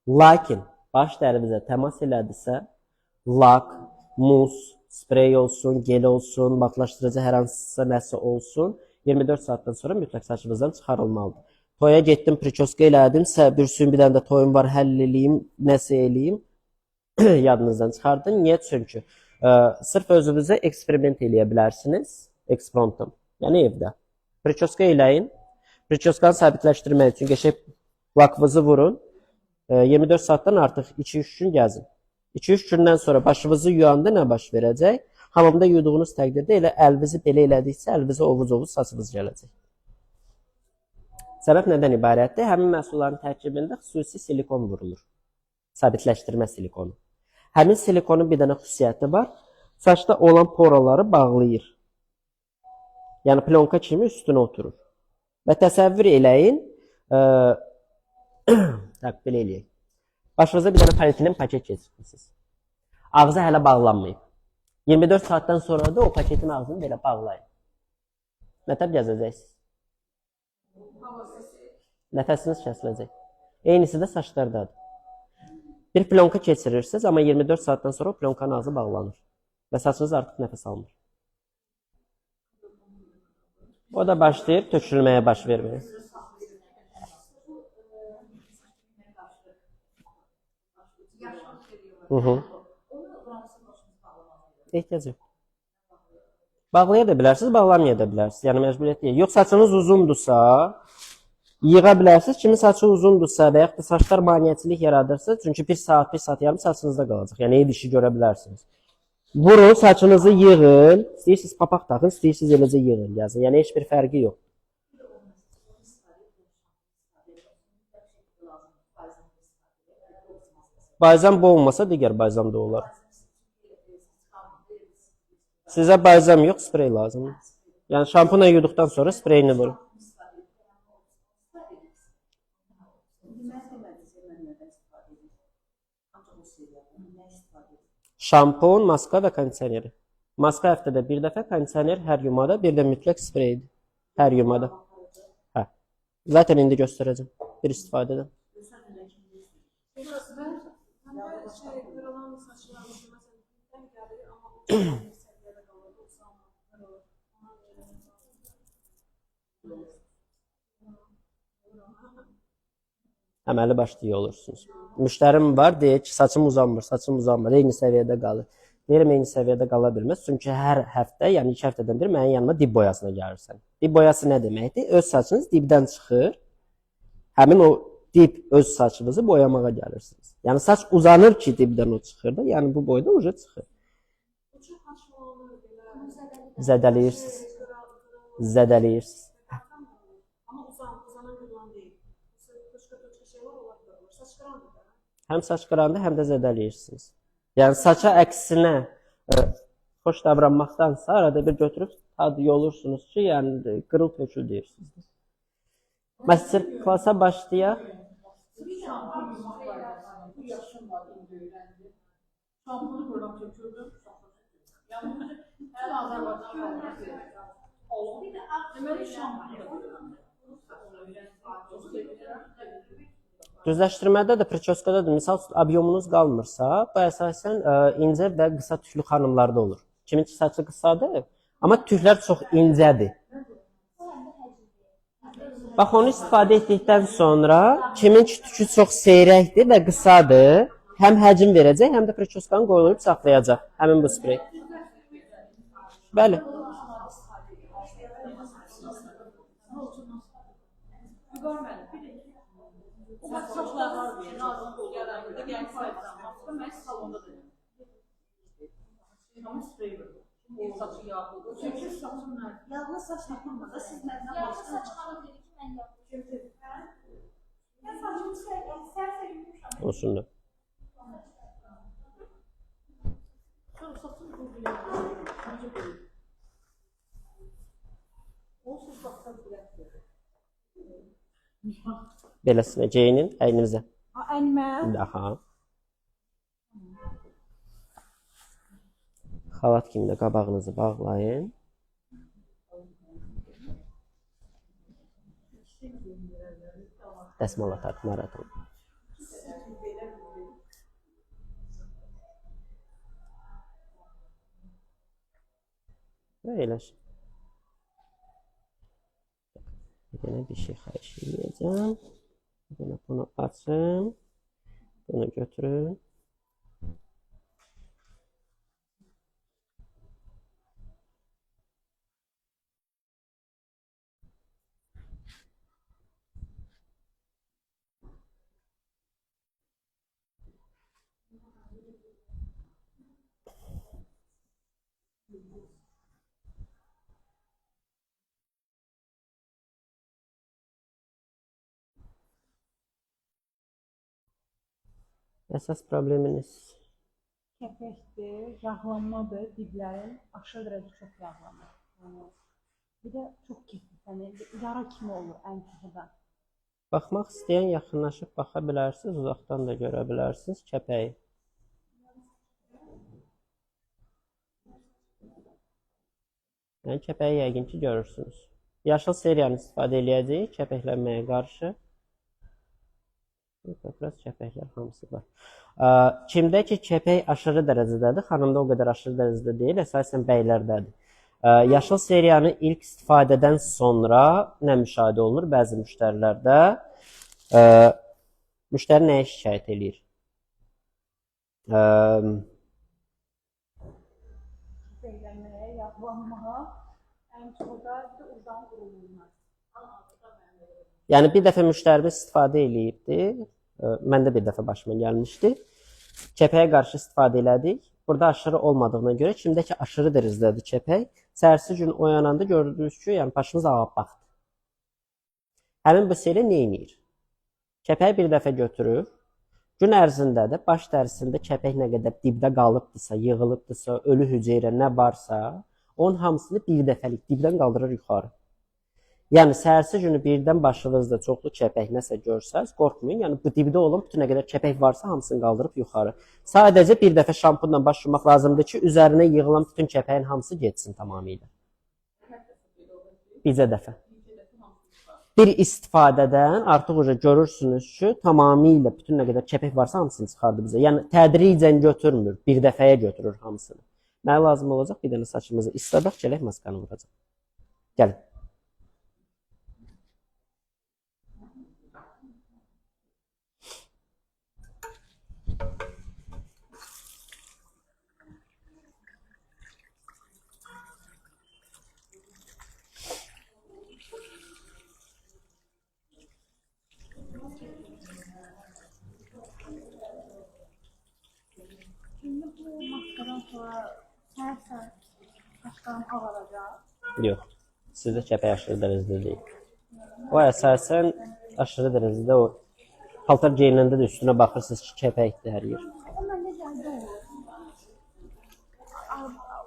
lakin baş dərinizə təmas elədisə, lak, mus, sprey olsun, gel olsun, matlaşdırıcı hər hansısa nəsə olsun, 24 saatdan sonra mütləq saçınızdan çıxarılmalıdır. Toya getdim, priçoska elədim, bir bir dənə də toyum var, həll eləyim, nəsə eləyim, yadınızdan çıxardın. Niyə? Çünki sırf özünüzə eksperiment eləyə bilərsiniz, ekspromptum, yəni evdə. Priçoska eləyin, priçoskanı sabitləşdirmək üçün qəşəng lakvızı vurun, 24 saatdan artıq 2-3 gün gəzin. 2-3 gündən sonra başınızı yuyanda nə baş verəcək? Hamamda yuduğunuz təqdirdə elə əlinizi belə elədikcə əlinizə ovuz-ovuz saçınız gələcək. Səbəb nədən ibarətdir? Həmin məhsulların tərkibində xüsusi silikon vurulur. Sabitləşdirmə silikonu. Həmin silikonun bir dənə xüsusiyyəti var. Saçda olan poraları bağlayır. Yəni plonka kimi üstünə oturur. Və təsəvvür eləyin, tak, belə eləyək. Başınıza bir dənə polietilen paket keçirmisiniz. Ağzı hələ bağlanmayıb. 24 saatdan sonra da o paketin ağzını belə bağlayın. Nətər gəzəcəksiniz? Nəfəsiniz kəsiləcək. Eynisi də saçlardadır. Bir plonka keçirirsiniz, amma 24 saatdan sonra o plonkanın ağzı bağlanır. Və saçınız artıq nəfəs almır. O da başlayır tökülməyə, baş verməyə. Hı. Ehtiyac yox. Bağlaya da bilərsiniz, bağlamaya da bilərsiniz. Yəni məcburiyyət deyil. Yox, saçınız uzundursa, yığa bilərsiniz. Kimin saçı uzundursa və yaxud da saçlar maneəçilik yaradırsa, çünki bir saat, bir saat yarım saçınızda qalacaq. Yəni ev işi görə bilərsiniz. Vurun, saçınızı yığın. İstəyirsiniz papaq taxın, istəyirsiniz eləcə yığın, yazın. Yəni heç bir fərqi yox. Balzam bu olmasa digər balzam da olar. Sizə balzam yox, sprey lazımdır. Yəni şampuna yuduqdan sonra spreyini vurun. Şampun, maska və kondisioneri. Maska həftədə bir dəfə, kondisioner hər yumada, bir də mütləq spreydir. Hər yumada. Hə. Zaten indi göstərəcəm bir istifadədən. Şey, qırılan saçlar məsələn dibdən gəlir, amma o çox səviyyədə qalır, uzanmır, qırılır. Ona görə Əməli başlı olursunuz. Müştərim var, deyir ki, saçım uzanmır, saçım uzanmır, eyni səviyyədə qalır. Deyirəm, eyni səviyyədə qala bilməz. Çünki hər həftə, yəni 2 həftədən bir mənim yanıma dib boyasına gəlirsən. Dib boyası nə deməkdir? Öz saçınız dibdən çıxır. Həmin o dib öz saçınızı boyamağa gəlirsiniz. Yəni saç uzanır ki, dibdən o çıxır da, yəni bu boyda uca çıxır. Zədələyirsiniz. Zədələyirsiniz. Amma uzanan qırılan deyil. Toçka şeylər onlar qırılır. Saç qırandır da. Həm saç qıranda, həm də zədələyirsiniz. Yəni saça əksinə xoş davranmaqdansa arada bir götürüb tad yolursunuz ki, yəni qırıl tökül deyirsiniz. Master klasa başlayaq. Bu yaşım var, indi öyrəndim. Şampunu buradan tökürdüm. Yəni bütün Azərbaycan xalqı Deməli şampunu. Düzləşdirmədə də, priçoskada da, misal üçün, obyomunuz qalmırsa, bu əsasən incə və qısa tüklü xanımlarda olur. Kimin ki saçı qısadır, amma tüklər çox incədir. Bax, onu istifadə etdikdən sonra kimin ki tükü çox seyrəkdir və qısadır, həm həcm verəcək, həm də prikoskanı qoruyub saxlayacaq həmin bu sprey. Bəli. Yağlı saç tapılmasa siz məndən Yağlı başqa saç xanım dedi ki, mən yağlı. Mən saçımı səhər yumuşam. Olsun da. Sonra saçım quruyur. Necə belə? Onsuz baxsa bilədir. Beləsinə geyinin əyninizə. Ənmə. Aha. Xalat kimi də qabağınızı bağlayın. Dəsmal atar, narahat olma. Və elə. Bir dənə bir şey xahiş eləyəcəm. Bir dənə bunu açın. Bunu götürün. Əsas probleminiz Kəpəkdir, yağlanmadır, diblərin aşırı dərəcə çox yağlanır. Yəni, bir də çox kefif, yəni yara kimi olur ən çoxu da. Baxmaq istəyən yaxınlaşıb baxa bilərsiniz, uzaqdan da görə bilərsiniz kəpəyi. Yəni kəpəyi yəqin ki görürsünüz. Yaşıl seriyanı istifadə eləyəcəyik kəpəklənməyə qarşı. Biraz kəpəklər hamısı var. Kimdə ki kəpək aşırı dərəcədədir, xanımda o qədər aşırı dərəcədə deyil, əsasən bəylərdədir. Yaşıl seriyanı ilk istifadədən sonra nə müşahidə olunur bəzi müştərilərdə? Müştəri nəyə şikayət eləyir? Kəpəklənməyə, yağlanmağa, ən çoxu da bir də ucdan quruluğuna. Yəni bir dəfə müştərimiz istifadə eləyibdi. Məndə bir dəfə başıma gəlmişdi. Kəpəyə qarşı istifadə elədik. Burada aşırı olmadığına görə kimdə ki aşırı dərəcədədir kəpək, səhərsi gün oyananda gördünüz ki, yəni başımız ağappaqdır. Həmin bu seri nə edir? Kəpəyi bir dəfə götürür. Gün ərzində də baş dərisində kəpək nə qədər dibdə qalıbdırsa, yığılıbdırsa, ölü hüceyrə nə varsa, onun hamısını bir dəfəlik dibdən qaldırır yuxarı. Yəni səhərsi günü birdən başınızda çoxlu kəpək nəsə görsəz, qorxmayın. Yəni bu dibdə olan bütün nə qədər kəpək varsa hamısını qaldırıb yuxarı. Sadəcə bir dəfə şampunla baş yumaq lazımdır ki, üzərinə yığılan bütün kəpəyin hamısı getsin tamamilə. Bircə dəfə. Bir istifadədən artıq uca görürsünüz ki, tamamilə bütün nə qədər kəpək varsa hamısını çıxardı bizə. Yəni tədricən götürmür, bir dəfəyə götürür hamısını. Mənə lazım olacaq bir dənə saçımızı isladaq, gələk maskanı vuracaq. Gəlin. İndi bu maskadan sonra səhər-səhər saçlarım ağaracaq. Yox. Sizdə kəpək aşırı dərəcədə deyil. O əsasən aşırı dərəcədə o paltar geyinəndə də üstünə baxırsınız ki, kəpəkdir hər yer. O məndə yayda olur.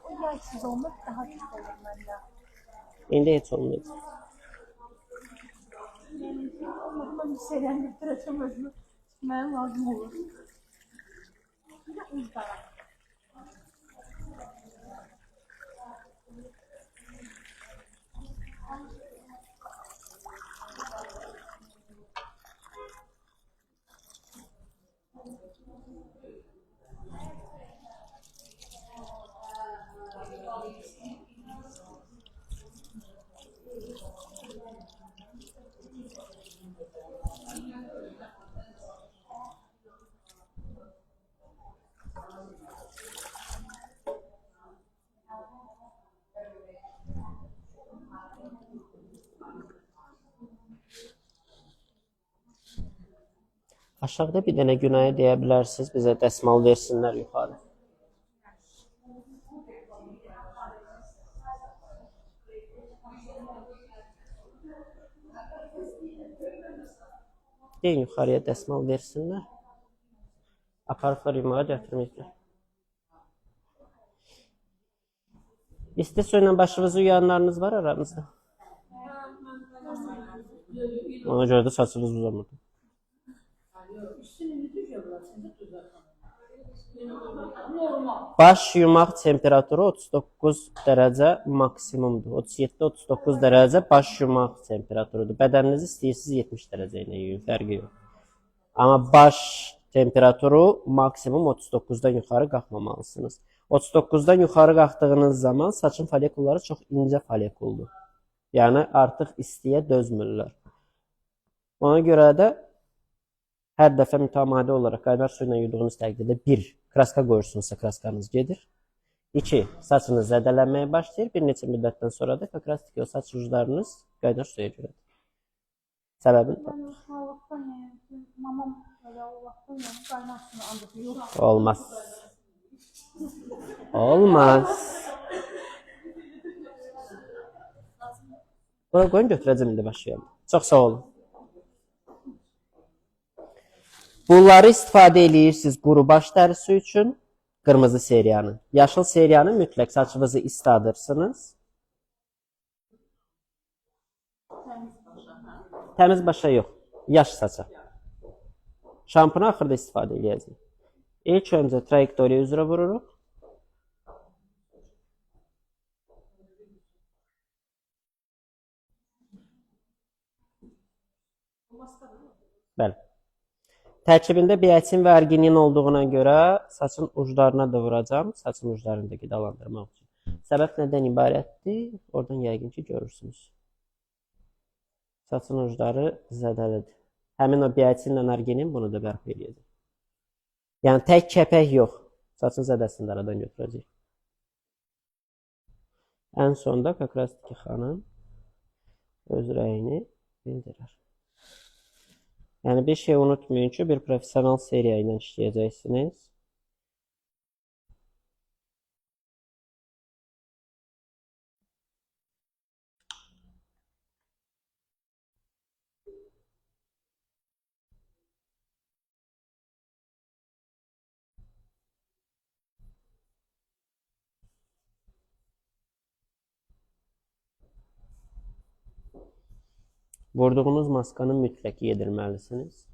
O yay sezonunda daha çox olur məndə. İndi heç olmayacaq. Yəni olmadı mən bir seriyanı götürəcəm özümü. Mənə lazım olur. Bir də ucdara. Aşağıda bir dənə Günaya deyə bilərsiniz, bizə dəsmal versinlər yuxarı. Deyin yuxarıya dəsmal versinlər. Aparıblar yumağa gətirməyiblər. İsti su ilə başınızı yuyanlarınız var aranızda? Ona görə də saçınız uzamırdı. Baş yumaq temperaturu 39 dərəcə maksimumdur. 37-39 dərəcə baş yumaq temperaturudur. Bədəninizi istəyirsiniz 70 dərəcə ilə yuyun, fərqi yox. Amma baş temperaturu maksimum 39-dan yuxarı qalxmamalısınız. 39-dan yuxarı qalxdığınız zaman saçın follikulları çox incə follikuldur. Yəni artıq istiyə dözmürlər. Ona görə də hər dəfə mütəmadi olaraq qaynar su ilə yuduğunuz təqdirdə bir, kraska qoyursunuzsa kraskanız gedir. 2, saçınız zədələnməyə başlayır. Bir neçə müddətdən sonra da kakras o saç uclarınız qaynar suya görədir. Səbəbini tapdıq. Uşaqlıqdan yəni mamam elə o vaxtdan yəni qaynar suyunu ancaq yuyur. Olmaz. Olmaz. Bura qoyun götürəcəm indi başlayalım. Çox sağ olun. Bunları istifadə eləyirsiniz quru baş dərisi üçün, qırmızı seriyanı. Yaşıl seriyanı mütləq saçınızı isladırsınız. Təmiz başa yox, yaş saça. Şampunu axırda istifadə eləyəcəyik. İlk öncə trayektoriya üzrə vururuq. Bəli. Tərkibində biatin və arginin olduğuna görə saçın uclarına da vuracağam. Saçın uclarını da qidalandırmaq üçün. Səbəb nədən ibarətdir? Oradan yəqin ki görürsünüz. Saçın ucları zədəlidir. Həmin o biatinlə arginin bunu da bərpa eləyəcək. Yəni tək kəpək yox. Saçın zədəsini də aradan götürəcək. Ən sonda Kakrastiki xanım öz rəyini bildirər. Yəni bir şey unutmayın ki, bir professional seriya ilə işləyəcəksiniz. Vurduğunuz maskanı mütləq yedirməlisiniz.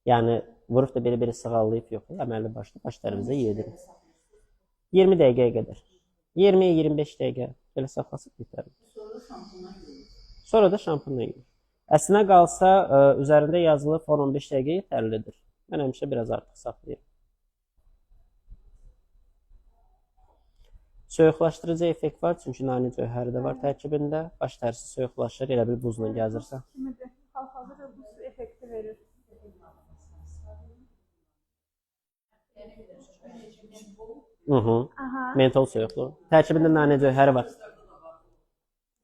Yəni vurub da belə-belə sığallayıb yox, əməlli başlı baş dərinizə yedirin. 20 dəqiqəyə qədər. 20-25 dəqiqə belə saxlasaq yetərli. Sonra da şampunla yuyulur. Əslinə qalsa üzərində yazılıb 10-15 dəqiqə yetərlidir. Mən həmişə biraz artıq saxlayıram. Soyuqlaşdırıcı effekt var, çünki nane cövhəri də var tərkibində. Baş dərisi soyuqlaşır, elə bil buzla gəzirsən. Kimidir? Hal-hazırda buz effekti verir. Aha. Mentol soyuqluğu. Tərkibində nanə cövhəri var.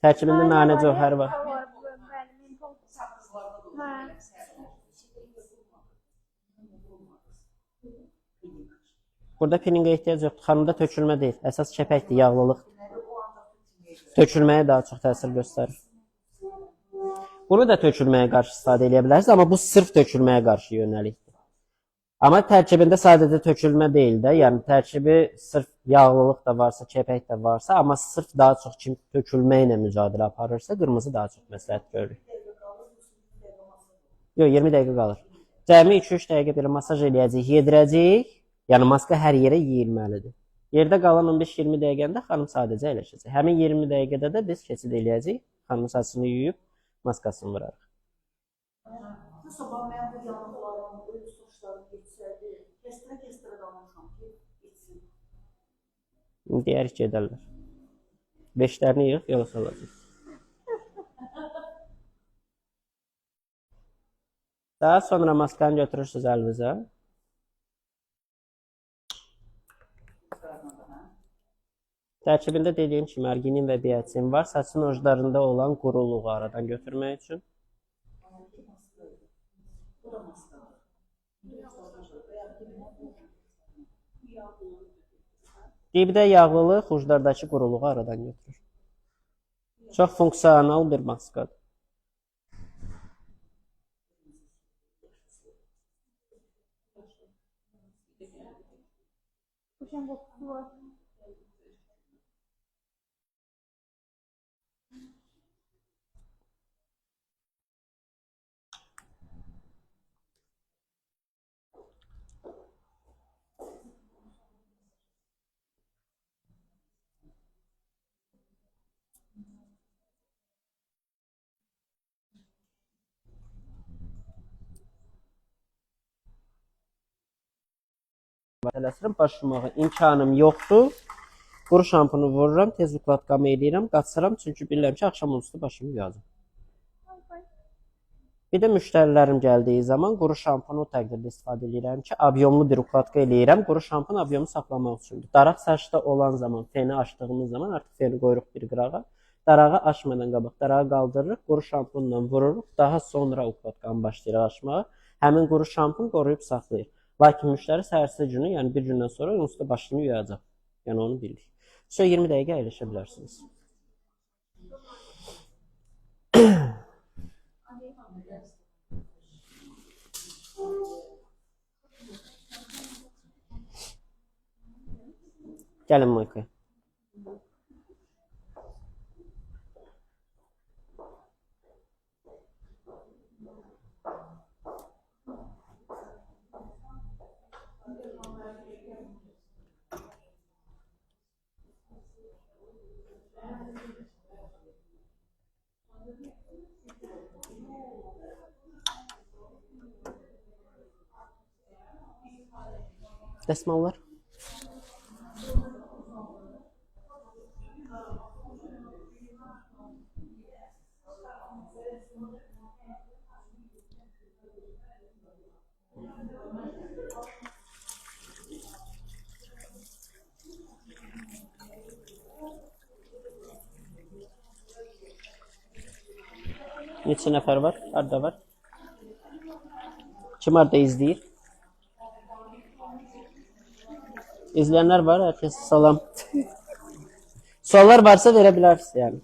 Tərkibində nanə cövhəri var. Bəli, mentol. Hə. Burada pilinqə ehtiyac yoxdur. Xanımda tökülmə deyil. Əsas kəpəkdir, yağlılıqdır. Tökülməyə daha çox təsir göstərir. Bunu da tökülməyə qarşı istifadə edə bilərsiniz, amma bu sırf tökülməyə qarşı yönəlikdir. Amma tərkibində sadəcə tökülmə deyil də, yəni tərkibi sırf yağlılıq da varsa, kəpək də varsa, amma sırf daha çox kim tökülmə ilə mücadilə aparırsa, qırmızı daha çox məsləhət görürük. Yox, 20 dəqiqə qalır. Cəmi 2-3 dəqiqə belə masaj eləyəcəyik, yedirəcəyik. Yəni maska hər yerə yeyilməlidir. Yerdə qalan 15-20 dəqiqəndə xanım sadəcə əyləşəcək. Həmin 20 dəqiqədə də biz keçid eləyəcəyik. Xanımın saçını yuyub maskasını vurarıq. Bu sabah mən bu yanıqlarım, ölü saçlarım getsəydi, kəstirə-kəstirə qalmışam ki, getsin. Deyərik gedərlər. Beşlərini yığıb yola salacağıq. Daha sonra maskanı götürürsünüz əlinizə. Tərkibində dediyim kimi arginin və biatin var. Saçın uclarında olan quruluğu aradan götürmək üçün. Dibdə yağlılıq uclardakı quruluğu aradan götürür. Çox funksional bir maskadır. Qəşəng qoxusu var. Tələsirəm, baş yumağa imkanım yoxdur. Quru şampunu vururam, tez ukladkamı eləyirəm, qaçıram, çünki bilirəm ki, axşam üstü başımı yuyacam. Bir də müştərilərim gəldiyi zaman quru şampunu o təqdirdə istifadə eləyirəm ki, obyomlu bir ukladka eləyirəm. Quru şampun obyomu saxlamaq üçündür. Daraq saçda olan zaman, feni açdığımız zaman artıq feni qoyuruq bir qırağa. Darağı açmadan qabaq darağı qaldırırıq, quru şampunla vururuq, daha sonra ukladkanı başlayırıq açmağa. Həmin quru şampun qoruyub saxlayır. Lakin müştəri səhərsi günü, yəni bir gündən sonra onun üstə başını yuyacaq. Yəni onu bilirik. Sonra 20 dəqiqə əyləşə bilərsiniz. Gəlin Maykaya. Dəsmallar. Neçə nəfər var? Harda var? Kim harda izləyir? İzləyənlər var. Hər kəsə salam. Suallar varsa verə bilərsiniz yəni.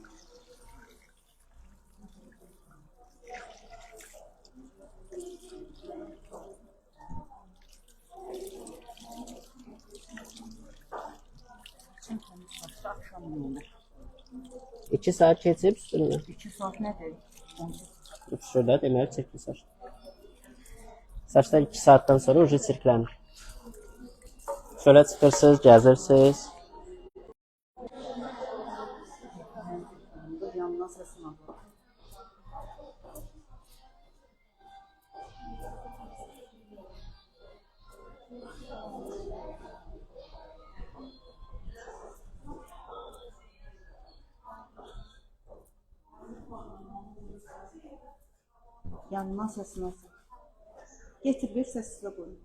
2 saat keçib üstündən. 2 saat nədir? Şurada deməli çirkli saç. Saçlar 2 saatdan sonra ucu çirklənir. Çölə çıxırsınız, gəzirsiniz. Yandan səsini alır. Yandan səsini alır. Getir bir səs sizə qoyun.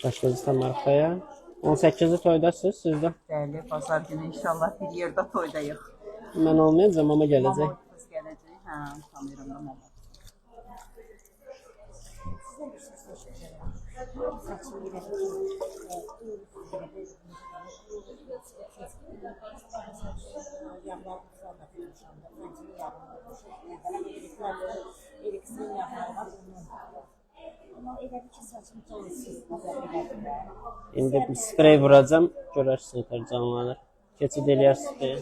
Başınızı arxaya. 18-ci toydasınız siz də. Bəli, bazar günü inşallah bir yerdə toydayıq. Mən olmayacağam, amma gələcək. Mama qız gələcək. Hə, tanıyıram da mama. Amma elə ki saçım cansız, belə. İndi bir sprey vuracağam, görərsiniz nətər canlanır. Keçid eləyər spreyə.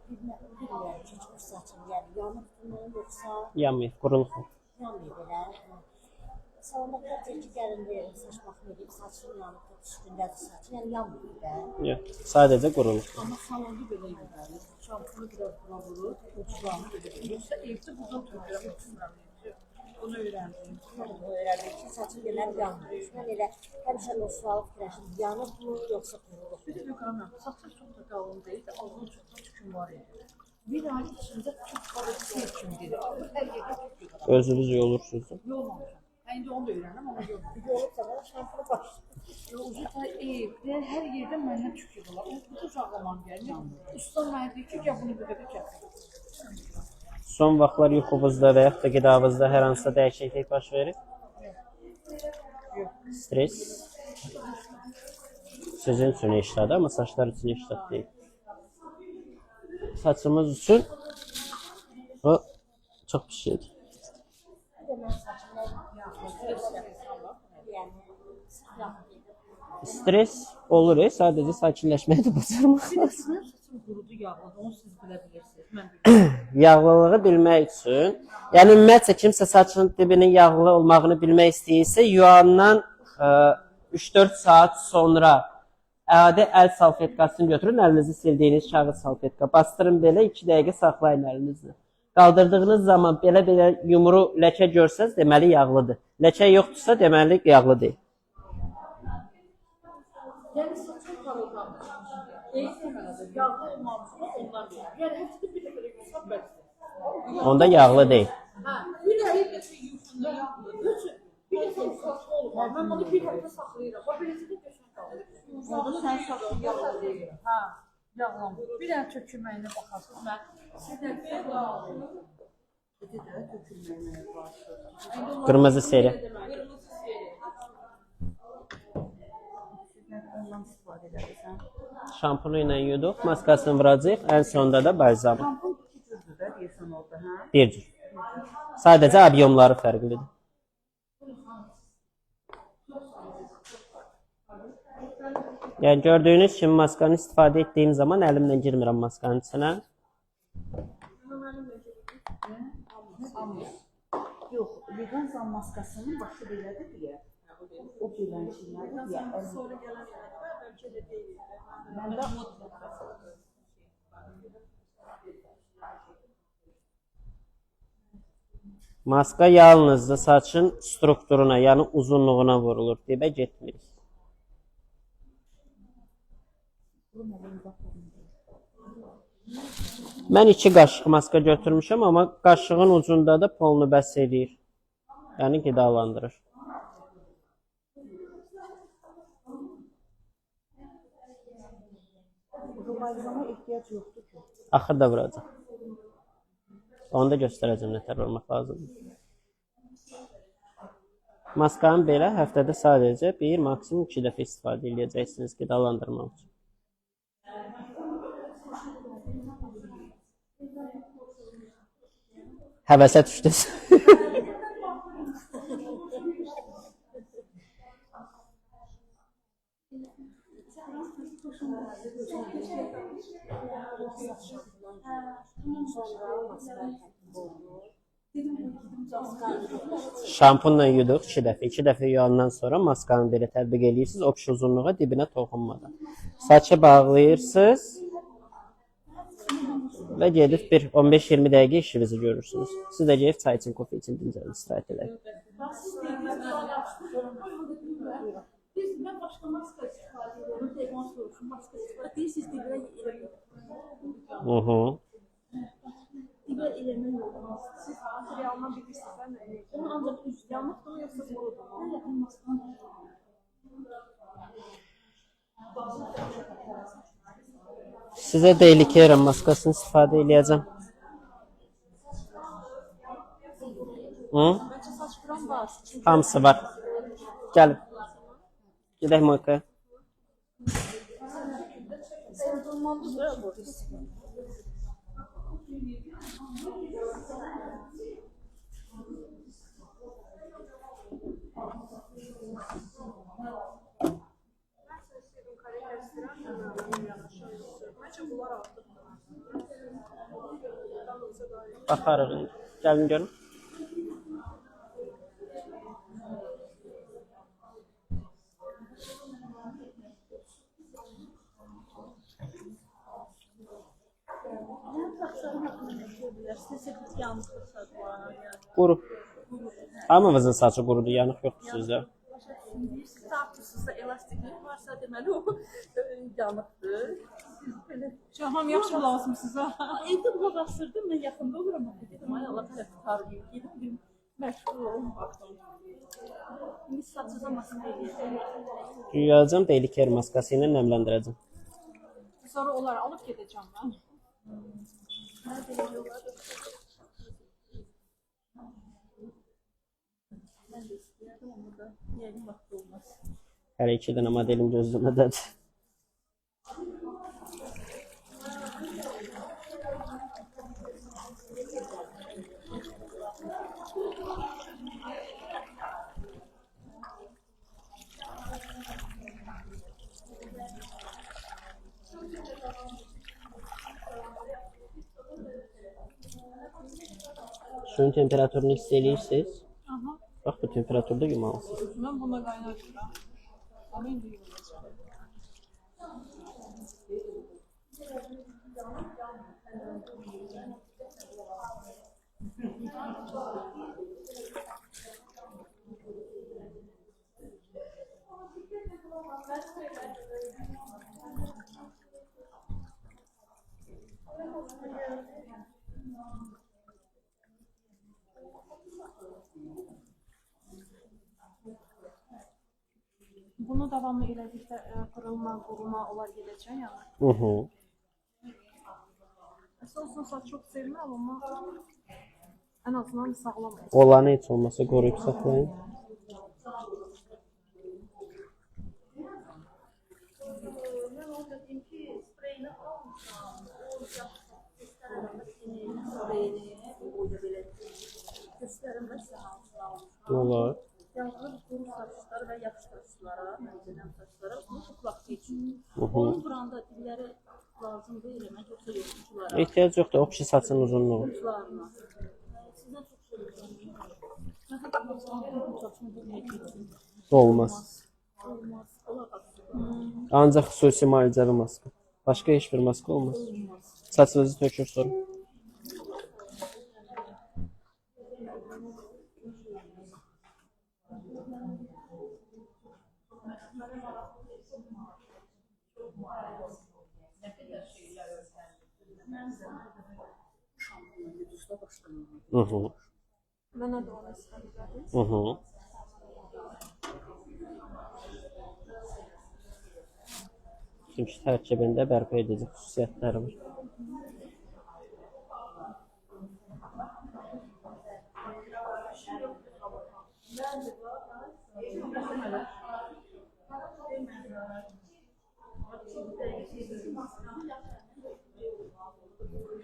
Bilmirəm ki, çox saçım, yəni yanıbmı yoxsa Yanmır, quruluq. yanmıyor belə. Salonda deyir ki, gəlin verin, saç baxım edib, saçım yanıb, üstündədir saçım, yəni yanmıyor da. Yox, sadəcə quruluq. Amma salonda belə yox. Şampunu biraz buna vurur, uclarını belə. Yoxsa evdə buradan tökürəm, uçmuram. Bunu öyrəndim. Mən bunu öyrəndim ki, saçım deməli yanmıyor. Mən elə həmişə o sualı fikirləşim, yanıbmı yoxsa quruluq. Bir də yox, ana, saçım çox da qalın deyil, ağzım çox da tüküm var idi. Bir ay içində çox qara sel kimi gedir. Artıq hər yerdə tük yığıram. Özünüz yolursunuz. Yolmamışam. Hə, indi onu da öyrəndim, amma yolmamışam. Yolub da şampunu başlayır. Yox, uzun ev, hər yerdə məndən tük yığılır. O bu da uşaqlamam gəlmir. Ustam mənə deyir ki, gəl bunu bir qədər gətir. Son vaxtlar yuxunuzda və yaxud da qidavızda hər hansısa dəyişiklik baş verib? Stres sizin üçün işlədi, amma saçlar üçün işlət deyil. Saçımız üçün bu çox pis şeydir. Bir də mən saçımda yəni sıx yağlı gedir. Stres olur, sadəcə sakinləşməyi də bacarmaq Bir də lazım. mənim saçım qurudu, yağladı. Onu siz bilə bilirsiniz. Mən bilmirəm. Yağlılığı bilmək üçün, yəni ümumiyyətcə kimsə saçın dibinin yağlı olmağını bilmək istəyirsə, yuyandan 3-4 saat sonra adi əl salfetkasını götürün, əlinizi sildiyiniz kağız salfetka. Bastırın belə 2 dəqiqə saxlayın əlinizi. Qaldırdığınız zaman belə-belə yumru ləkə görsəz, deməli yağlıdır. Ləkə yoxdursa, deməli yağlı deyil. Yəni saçım parıldanmış. Eyni mənada yağlı olmamışsa ondan bilirəm. Yəni həftədə bir dəfə də yusam bəsdir. Onda yağlı deyil. Hə, bir ay bir dəfə yusam yağlıdır. Bir dəfə ufaqlı olub. Mən bunu bir həftə saxlayıram. Bax beləcə də qəşəng qalır. Onda sən saçın yağlı deyil. Hə, yağlanmır. Bir dənə tökülməyinə baxarsınız. Mən sizdən Dedi də tökülməyinə başladı. Qırmızı seri. Qırmızı seri. Sən ondan istifadə eləsən. Şampunu ilə yuduq, maskasını vuracağıq, ən sonda da balzamı. Şampun iki cürdür də deyirsən orada, hə? Bir cür. Sadəcə abyomları fərqlidir. Yəni gördüyünüz kimi maskanı istifadə etdiyim zaman əlimlə girmirəm maskanın içinə. Yox, Leganzan maskasının başı belədir deyə. O belənciklərdir deyə. Sonra gələn yerə bəlkə də deyil. Məndə Maska yalnızca saçın strukturuna, yəni uzunluğuna vurulur. Dibə getmirik. Mən 2 qaşıq maska götürmüşəm, amma qaşığın ucunda da polnu bəs eləyir. Yəni qidalandırır. Balzama ehtiyac yoxdur ki. Axırda vuracaq. Onu da göstərəcəm nətər vurmaq lazımdır. Maskanı belə həftədə sadəcə bir, maksimum 2 dəfə istifadə eləyəcəksiniz qidalandırmaq üçün. Həvəsə düşdünüz. Şampunla yuduq 2 dəfə. 2 dəfə yuyandan sonra maskanı belə tətbiq eləyirsiniz, opşu uzunluğa dibinə toxunmadan. Saçı bağlayırsınız və gedib bir 15-20 dəqiqə işinizi görürsünüz. Siz də gedib çay için, kofe için dincəlin, istirahət eləyin. Biz mən başqa maska istifadə edirəm. Dəqiq soruşum, maska istifadə deyirsiniz dibinə eləmək. Dibə eləmək olmaz. Siz materialından bilirsiniz, sən də. Onu ancaq üz yanıqdır yoxsa qurudur? Hələ bir maskanı. Sizə Daily Care maskasını istifadə eləyəcəm. Hı? Məncə saç vuran var. Hamısı var. Gəlin. Gedək moykaya. Baxarıq indi. Gəlin görün. Yanıqlı saç var. Yəni Quru. Hamımızın saçı qurudur, yanıq yoxdur sizdə. Statusunuzda elastiklik varsa deməli o yanıqdır. Siz belə Cahan yaxşı lazım sizə. Evdə qulaq asırdım, mən yaxında oluram. Dedim, ay Allah hələ qurtarmayım. Gedim bir məşğul olum baxım. İndi saçınıza maska eləyəcəm. Yuyacağım, Daily Care maskası ilə nəmləndirəcəm. Sonra onları alıb gedəcəm mən. Mən də istəyərdim, amma da yəqin vaxtı olmaz. Hələ iki dənə modelim gözləmədədir. Suyun temperaturunu hiss eləyirsiniz. Aha. Bax bu temperaturda yumalısınız. Mən buna qaynaşıram. Amma indi yuyulacaq. Bunu davamlı elədikdə qırılma, quruma onlar gedəcək yəni. Hı -hı. Əslində uzun saç çox sevmirəm, amma ən azından sağlam olsun. Olanı heç olmasa qoruyub saxlayın. Mən onu dedim ki, spreyini almışam. O göstərərəm də spreyini, o da belə göstərim də sizə hansını almışam. Olar. Yağlı quru saçlara və yaş saçlara, məncə saçlara bunu ukladka üçün. Hı -hı. Onu vuranda dilləri lazımdır eləmək, yoxsa yox uclara, Ehtiyac yoxdur, o kişi saçın uzunluğu. uclarına. Sizdən çox soruşuram. Mən hətta saçımı vurmaya getdim. Olmaz. Olmaz. Olar Ancaq xüsusi müalicəvi maska. Başqa heç bir maska olmaz. Olmaz. Saçınızı tökür sonra. Şampunla yuduzda başlamalı. Hı -hı. Mənə də onu istifadə edərdiniz. Hı -hı. Çünki tərkibində bərpa edici xüsusiyyətləri var.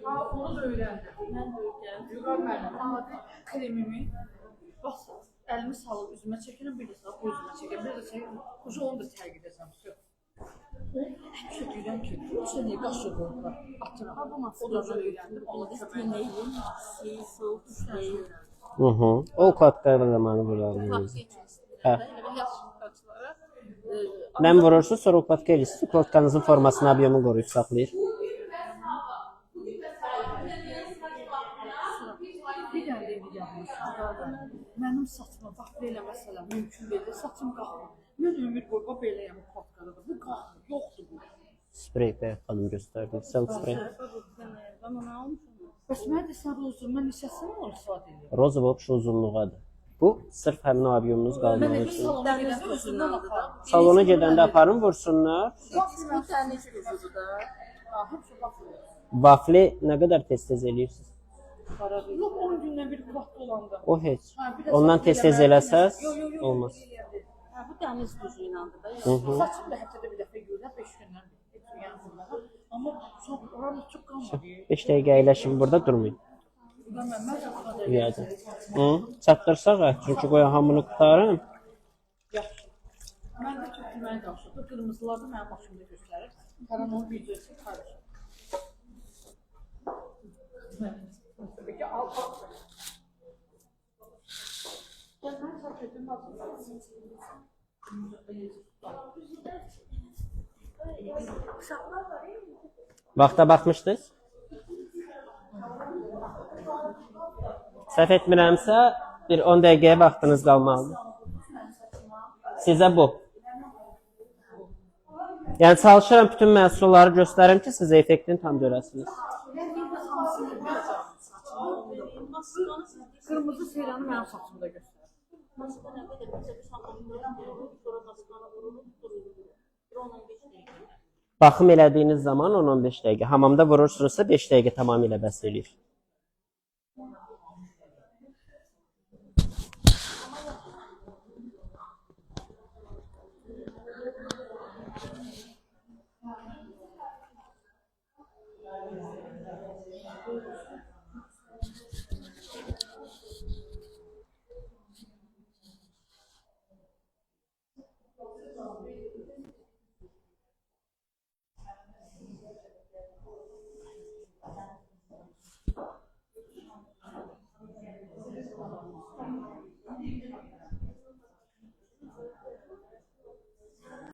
Ha, onu da öyrəndim. Mən də öyrəndim. Vüqar müəllim, adi kremimi bax əlimi salıb üzümə çəkirəm, bir də salıb üzümə çəkirəm, bir də çəkirəm. Ucu onu da tərk edəcəm. Vəsə. Həmişə deyirəm ki, bu üçün niyə qaşıq qoyublar? Atıram. Ha, bu O da maskaları öyrəndim. Ona Biz kömək Tənəyin, soğuk sprey. Hı -hı. O ukladka zamanı vurarlar. Hə. Elə bil yaş saçlara. Nəm vurursunuz, sonra ukladka eləyirsiniz. Ukladkanızın formasını, obyemu qoruyub saxlayır. Bir dənə də indi yadıma düşdü Vüqar müəllim. Mənim saçıma bax belə məsələn mümkün deyil. Saçım qalxmır. Mən ömür boyu bax beləyəm ukladkada da. Bu qalxmır, yoxdur bu. Sprey bayaq xanım göstərdi. Self sprey. Mən onu almışam. Bəs mənə desən rozu, mən neçəsini onu istifadə edirəm? Roza vəbşə uzunluğadır. Bu sırf həmin o obyumunuz Mən qalmağı evə üçün. salona gedəndə özümdən aparım. Salona gedəndə aparın vursunlar. Bu dəniz tuzudur da. Ha, həmişə bax. Vafli nə qədər tez-tez eləyirsiniz? Yox, 10 gündən bir ukladka olanda. O heç. Ha, bir də Ondan saçımı tez-tez eləməli, eləsəz Yox, yox, yox, olmaz. eləyəndə. Hə, bu dəniz duzu ilandır da. Hı -hı. Saçım da həftədə bir dəfə yuyulur, 5 gündən bir. Heç yəni vurmağa. Amma çox oranı çox qalmadı. 5 dəqiqə əyləşin burada durmayın. Mən mən istifadə Yuyacaq. Hı? Çatdırsaq, ha, çünki qoy hamını qurtarım. Yaxşı. Mən də çox mənə danışırdı. Qırmızılar da mənim başımda göstərir. Hələ onun videosu paylaşır. Peki al al. Gəl mən çap edim. Vaxta baxmışdınız? Səhv etmirəmsə, bir 10 dəqiqəyə vaxtınız qalmalıdır. Sizə bu. Yəni çalışıram bütün məhsulları göstərim ki, siz effektini tam görəsiniz. Qırmızı seyranı mənim saçımda göstər. Maska nə qədər bizə bir saat vururuq, sonra maskanı vururuq, dururuq. Bir 10-15 dəqiqə. Baxım elədiyiniz zaman 10-15 dəqiqə, hamamda vurursunuzsa 5 dəqiqə tamamilə bəs eləyir.